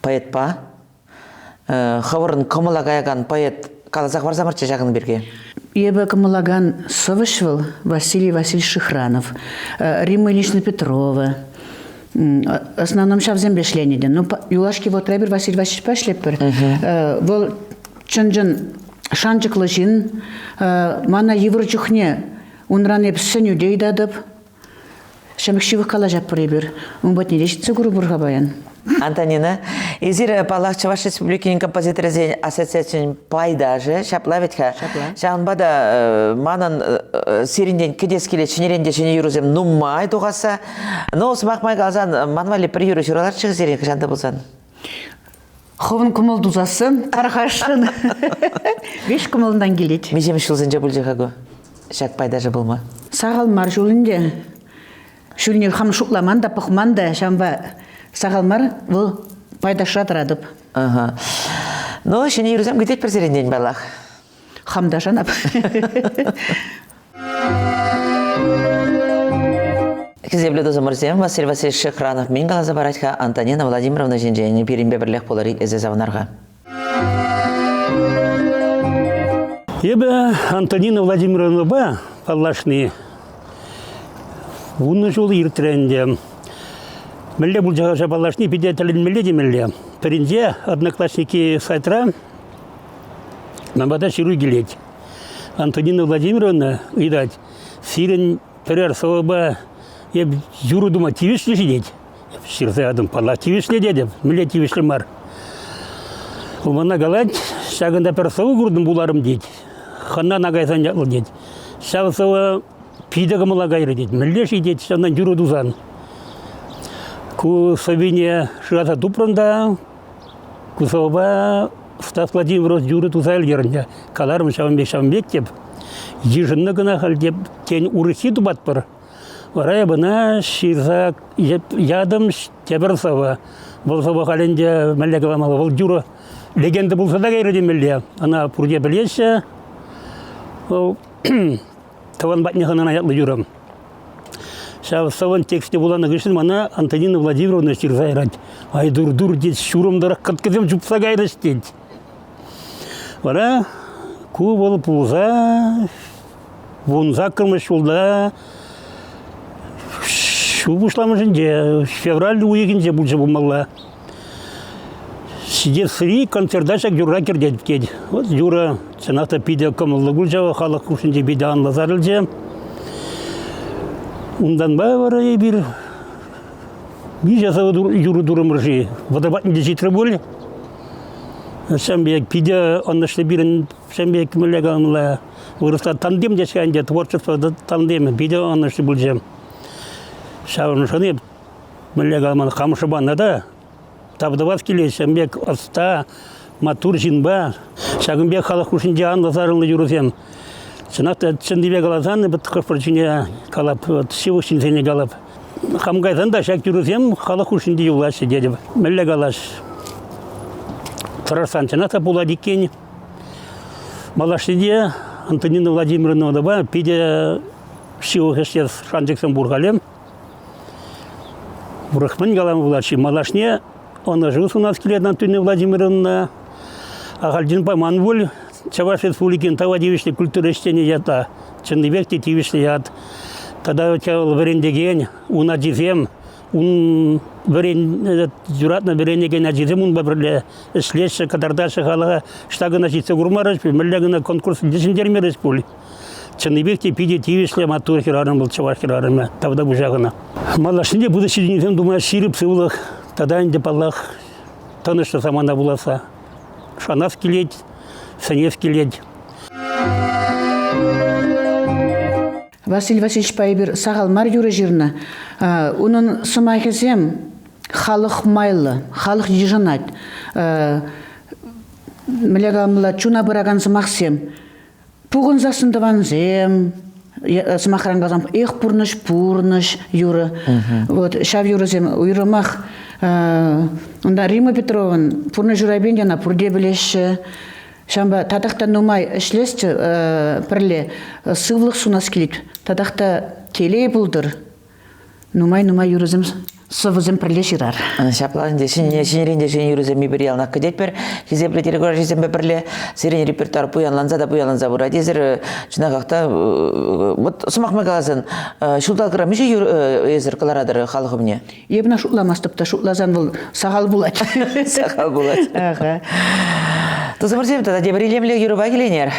поэтпа. Хӑвӑрӑн кӑмӑла каякан поэт каласа хӑварсамӑрччӗ ҫакӑн пирки. Эпӗ кӑмӑллакан сӑвӑҫ вӑл Василий Васильевич Шихранов, Римма Ильинична Петрова. Основном ҫавсемпе ӗҫленӗ те. Ну, юлашки вӑхӑтра эпир Василий Васильевичпа ӗҫлетпӗр. Вӑл чӑн-чӑн шанчӑклӑ ҫын. Мана йывӑр чухне унран эп сӗнӳ те ыйтатӑп. Ҫамрӑк ҫывӑх калаҫатпӑр эпир. Ун патне те ҫитсе курӑпӑр-ха паян. Антонина, эсир, паллах, Чӑваш Республикин композиторӗсен ассоциацийӗн пайташӗ, ҫапла вӗт-ха? Ҫапла. Ҫавӑнпа та манӑн сирӗнтен кӗтес килет ҫӗнӗрен те ҫӗнӗ юрӑсем нумай тухасса. Ну, сӑмах май каласан, ман валли пӗр юрӑ ҫуралатчӗ сирӗн хӑҫан та пулсан. Хӑвӑн кӑмӑл тусассӑн тархасшӑн. Веҫ кӑмӑлтан килет. Миҫемӗш ҫулсенче пулчӗ-ха ку ҫак пайташӗ пулма? Сахал мар ҫул ӗнтӗ. Ҫулне хам шутламан та, пӑхман та, ҫавӑнпа сахал мар вӑл пайташра тӑратӑп. Ага. Ну, ҫӗнӗ юрӑсем кӗтетпӗр сирӗнтен, паллах. Хам та шанап. Хисеплӗ тусӑмӑрсем, Василий Васильевич Шихранов мӗн каласа парать-ха Антонина Владимировна ҫинчен пирӗнпе пӗрлех пулӑр итлесе савӑнар-ха. Эпӗ Антонина Владимировнӑпа паллашни 10 ҫул иртрӗ ӗнтӗ. Мӗнле пулчӗ-ха паллашни питӗ тӗлӗнмелле темелле. Пӗринче Одноклассники сайтра ман пата ҫыру килет. Антонина Владимировна ыйтать, сирӗн пӗрер сӑвӑпа эп юрӑ тума тивӗҫлӗ ҫитет. Ҫырса ятӑм, паллах, тивӗҫлӗ тетӗп. Мӗнле тивӗҫлӗ мар. Вӑл мана калать, ҫакӑнта пӗр сӑвӑ куртӑм вуларӑм тет. Хӑнана кайсан ятлӑ тет. Ҫав сӑвӑ питӗ кӑмӑла кайрӗ тет. Мӗнле ҫитет ҫавна юрӑ тусан? Ку сӑввине шыраса тупрӑм та ку сӑвӑпа Стас Владимирович юрӑ туса ӗлкӗрнӗ. Каларӑм ҫавӑн пек, ҫавӑн пек теп. Йышӑннӑ кӑна халь теп, тен, урӑххи тупатпӑр. Вара эп ӑна ҫырса ятӑм тепӗр сӑвӑ. Вӑл сӑвӑ халь ӗнтӗ мӗнле каламалла, вӑл юрӑ легенда пулса та кайрӗ темелле. Ӑна пурте пӗлеҫҫӗ. Вӑл тӑван патне хӑнана ятлӑ юрӑ. Ҫав сӑвӑн текстне вуланӑ хыҫҫӑн мана Антонина Владимировна ҫырса ярать. Ай дур-дур тет, ҫурӑм тӑрӑх кӑткӑсем чупса кайрӗҫ тет. Вара Ку вӑл пулса 18-мӗш ҫулта ҫу пуҫламӑшӗнче, февраль уйӑхӗнче пулчӗ пулмалла. Ҫитесри концерта ҫак юрра кӗртет тет. Вот юрӑ чӑнах та питӗ кӑмӑллӑ пулчӗ, халӑх хушшинче питӗ анлӑ сарӑлчӗ. Унтанпа вара эпир миҫе сӑвӑ юрӑ турӑмӑр-ши? Вӑтӑр патне те ҫитрӗ пуль. Ҫавӑн пек питӗ ӑнӑҫлӑ пирӗн ҫавӑн пек мӗнле каламалла вырӑсла тандем теҫҫӗ ӗнтӗ, творчество тандемӗ питӗ ӑнӑҫлӑ пулчӗ. Ҫавӑншӑн эп мӗнле каламалла, хам шӑпана та тав тӑвас килет ҫавӑн пек ӑста, маттур ҫынпа, ҫакӑн пек халӑх хушшинче анлӑ сарӑлнӑ юрӑсем. Чӑнах та чӑннипе каласан, эпӗ хӑш-пӗр ҫине калап, ҫывӑх ҫынсене калап. Хам кайсан та ҫак юрӑсем халӑх хушшинче юлаҫҫӗ тетӗп. Мӗнле калас, тӑрӑшсан чӑнах та пулать иккен. Малашне те Антонина Владимировнӑпа питӗ ҫывӑх ӗҫлес шанчӑксем пур халӗ. Урӑх мӗн калама пулать-ши? Малашне ӑнӑҫу сунас килет Антонина Владимировна. Ахальтен паман пуль Чӑваш Республикин тава тивӗҫлӗ культура ӗҫченӗ ята. Чӑннипех те тивӗҫлӗ ят. Тата вӑл вӗрентекен, ун ачисем, ун вӗрен, юратнӑ вӗренекен ачисем унпа пӗрле ӗҫлеҫҫӗ, кӑтартаҫҫӗ халӑха. Ӑҫта кӑна ҫитсе курмарӗҫ пуль, мӗнле кӑна конкурс ҫӗнтермерӗҫ пуль. Чӑннипех те питӗ тивӗҫлӗ маттур хӗрарӑм вӑл, чӑваш хӗрарӑмӗ. Тавтапуҫах ӑна. Малашне те пысӑк ҫитӗнӳсем тума ҫирӗп сывлӑх тата ӗнтӗ, паллах, тӑнӑҫлӑ самана пуласса шанас килет, сӗнес килет. Василий Васильевичпа эпир сахал мар юрӑ ҫырнӑ. Унӑн сӑмахӗсем халӑх майлӑ, халӑх йышӑнать. Мӗнле каламалла, чуна пыракан сӑмахсем. Пухӑнсассӑн тӑвансем, сӑмахран каласан, эх, пурнӑҫ, пурнӑҫ юрӑ. Вот ҫав юрӑсем уйрӑмах унта Рима Петрован «Пурнӑҫ урапин» ӑна пурте пӗлеҫҫӗ. Ҫавӑнпа татах та нумай ӗҫлесчӗ пӗрле, сывлӑх сунас килет. Татах та телей пултӑр. Нумай-нумай юрӑсем, сӑвӑсем пӗрле ҫырар. Ҫапла ӗнтӗ ҫӗнӗрен те ҫӗнӗ юрӑсем эпир яланах кӗтетпӗр. Хисеплӗ телекуравҫӑсемпе пӗрле сирӗн репертуар пуянланса та пуянланса пырать. Эсир чӑнахах та вот сӑмах май каласан, ҫулталӑкра миҫе юрӑ эсир кӑларатӑр халӑх умне? Эп ӑна шутламастӑп та, шутласан вӑл сахал пулать. Сахал пулать. Ага. Тусӑмӑрсем, тата тепӗр илемлӗ юрӑпа киленер.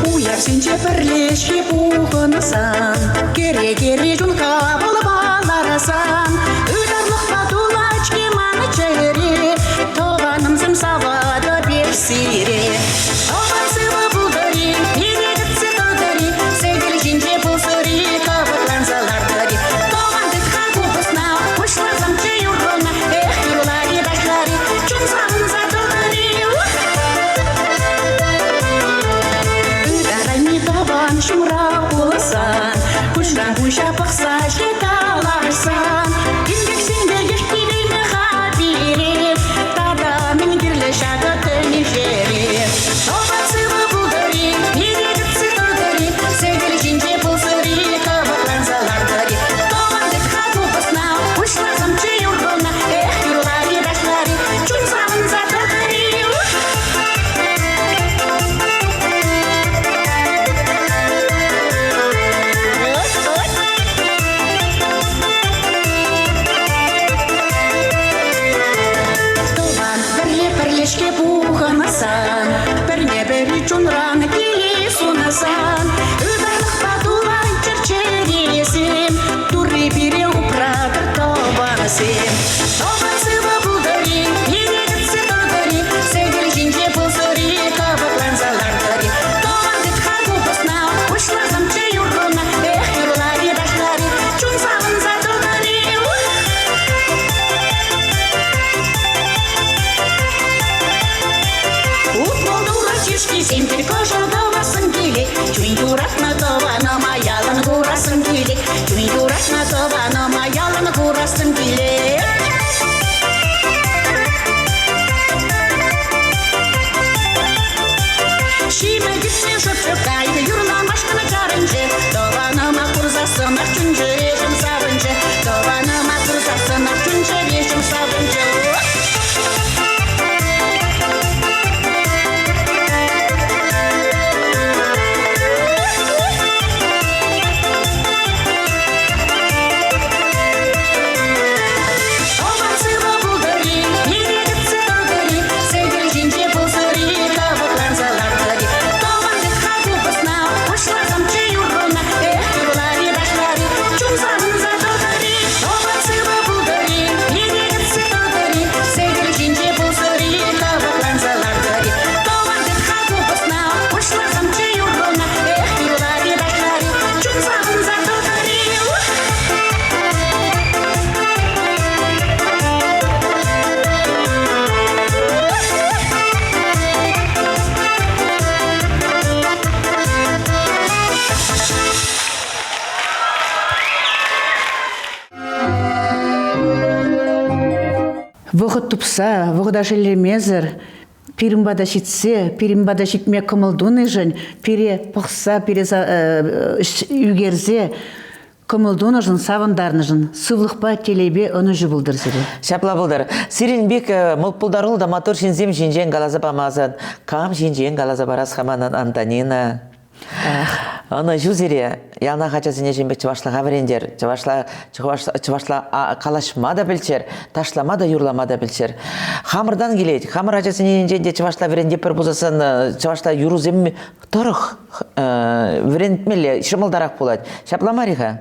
Уявсенче пӗрлешке пухӑнсан, кӗрекере чун хавалпа ларсан, ытарлӑхпа тулать-ҫке ман чӗре, тӑванӑмсем саватӑп эп сире. Тӑван сывӑ пултӑр-и, пире кӗтсе тӑтӑр-и, сӗтел ҫинче пулсӑр-и, кӑпӑкланса лартӑр-и. Тӑван тыт-ха купӑсна, пуҫласамччӗ юрруна, эх, юрлар-и, ташлар-и, чун савӑнса тӑтӑр-и. Ытарайми тӑван ҫумра пулсан, куҫран куҫа пӑхса ҫке калаҫсан, инкексемпе ешкилеймӗ-ха пире, тата мӗн кирлӗ ҫакӑ тӗнчере. Тӑван сывӑ пултӑр-и, пире кӗтсе тӑтӑр-и, сӗтел ҫинче пулсӑр-и, кӑвакланса лартӑр-и. Тӑван тыт-ха купӑсна, пуҫласамччӗ юрруна, эх, юрлар-и, ташлар-и, чун савӑнса тӑтӑр-и. Тӑван пӗрле пӗрлешке пухӑнсан, пӗрне-пӗри чунран киле сунасан, ытарлӑхпа тулать чӗресем, Турри пире упратӑр тӑвансем. Тӑван сывӑ пултӑр-и, пире кӗтсе тӑтӑр-и, сӗтел ҫинче пулсӑр-и, кӑпӑкланса лартӑр-и. Тӑван тыт-ха купӑсна, пуҫласамччӗ юрруна, эх, юрлар-и, ташлар-и, чун савӑнса тӑтӑр-и. Утмӑл тулӑх чышкисем пек кӑшӑл тӑвассӑм килет, чун юратнӑ тӑванӑма ялан курассӑм килет, чун юратнӑ тӑванӑма ялан курассӑм килет. Шӑпчӑк кайӑк юрламашкӑн чарӑнчӗ. Тӑванӑма курсассӑнах чун-чӗреҫӗм савӑнчӗ. Тӑванӑма курсассӑнах чун-чӗреҫӗм савӑнчӗ. Тӑван сывӑ пултӑр-и, пире кӗтсе тӑтӑр-и, сӗтел ҫинче пулсӑр-и, кӑвӑкланса лартӑр-и. Тӑван тыт-ха купӑсна, пуҫласамччӗ юрруна, эх, юрлар-и, ташлар-и, чун савӑнса тӑтӑр-и. Тӑван сывӑ пултӑр-и, пире кӗтсе тӑтӑр-и, сӗтел ҫинче пулсӑр-и, кӑвӑкланса лартӑр-и. Тӑван тыт-ха купӑсна, пуҫласамччӗ юрруна, эх, юрлар-и, ташлар-и, чун савӑнса тӑтӑр-и. Вӑхӑт тупса, вӑхӑта шеллемесӗр пирӗн пата ҫитсе, пирӗн пата ҫитме кӑмӑл тунишӗн, пире пӑхса, пире ӳкерсе кӑмӑл тунӑшӑн, савӑнтарнӑшӑн сывлӑхпа, телейпе ӑнӑҫу пултӑр сире. Ҫапла пултӑр. Сирӗн пек пултаруллӑ та маттур ҫынсем ҫинчен каласа памасан, кам ҫинчен каласа парас-ха манӑн Антонина? Ӑнӑҫу сире. Яланах ачасене ҫын пек чӑвашлӑха вӗрентер, чӑвашла, чӑвашла калаҫма та пӗлччӗр, ташлама та, юрлама та пӗлччӗр. Хамӑртан килет. Хамӑр ачасене енчен те чӑвашла вӗрентетпӗр пулсассӑн чӑвашла юрӑсем тӑрӑх вӗрентмелле, ҫӑмӑлтарах пулать. Ҫапла мар-и-ха?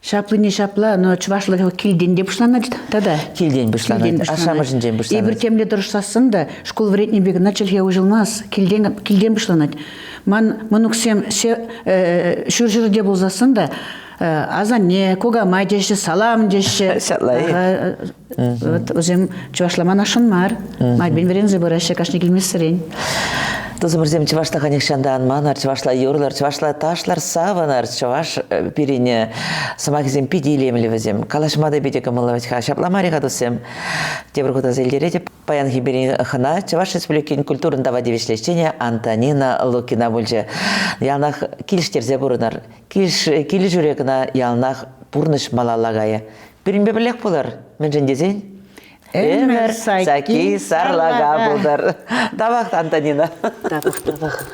Ҫаплине ҫапла, но чӑвашлӑх килтен те пуҫланать тата. Килтен пуҫланать, ашшӗ-амӑшӗнчен пуҫланать. Эпир темле тӑрӑшсассӑн та шкул вӗрентнипе кӑна чӗлхе уҫӑлмасть, килтен, килтен пуҫланать. Ман мӑнуксем ҫурҫӗрте пулсассӑн та асанне, кукамай теҫҫӗ, салам теҫҫӗ. Ҫапла-и? Вот вӗсем чӑвашла манасшӑн мар. Майпен вӗренсе пыраҫҫӗ кашни килмессерен. Тусӑмӑрсем чӑвашлӑха нихҫан та ан манӑр, чӑвашла юрлӑр, чӑвашла ташлӑр, савӑнӑр. Чӑваш пирӗн сӑмахӗсем питӗ илемлӗ вӗсем. Калаҫма та питӗ кӑмӑллӑ вӗт-ха. Ҫапла мар-и-ха, туссем? Тепӗр хут аса илтеретӗп. Паянхи пирӗн хӑна Чӑваш Республикин культурӑн тава тивӗҫлӗ ӗҫченӗ Антонина Лукина пулчӗ. Яланах килӗштерсе пурӑнӑр. Килӗшӳре кӑна яланах пурнӑҫ малалла кайӗ. Пирӗнпе пӗрлех пулӑр. Мӗншӗн тесен ӗмӗр сакки сарлака пултӑр. Тавах, Антонина. Тавах, тавах.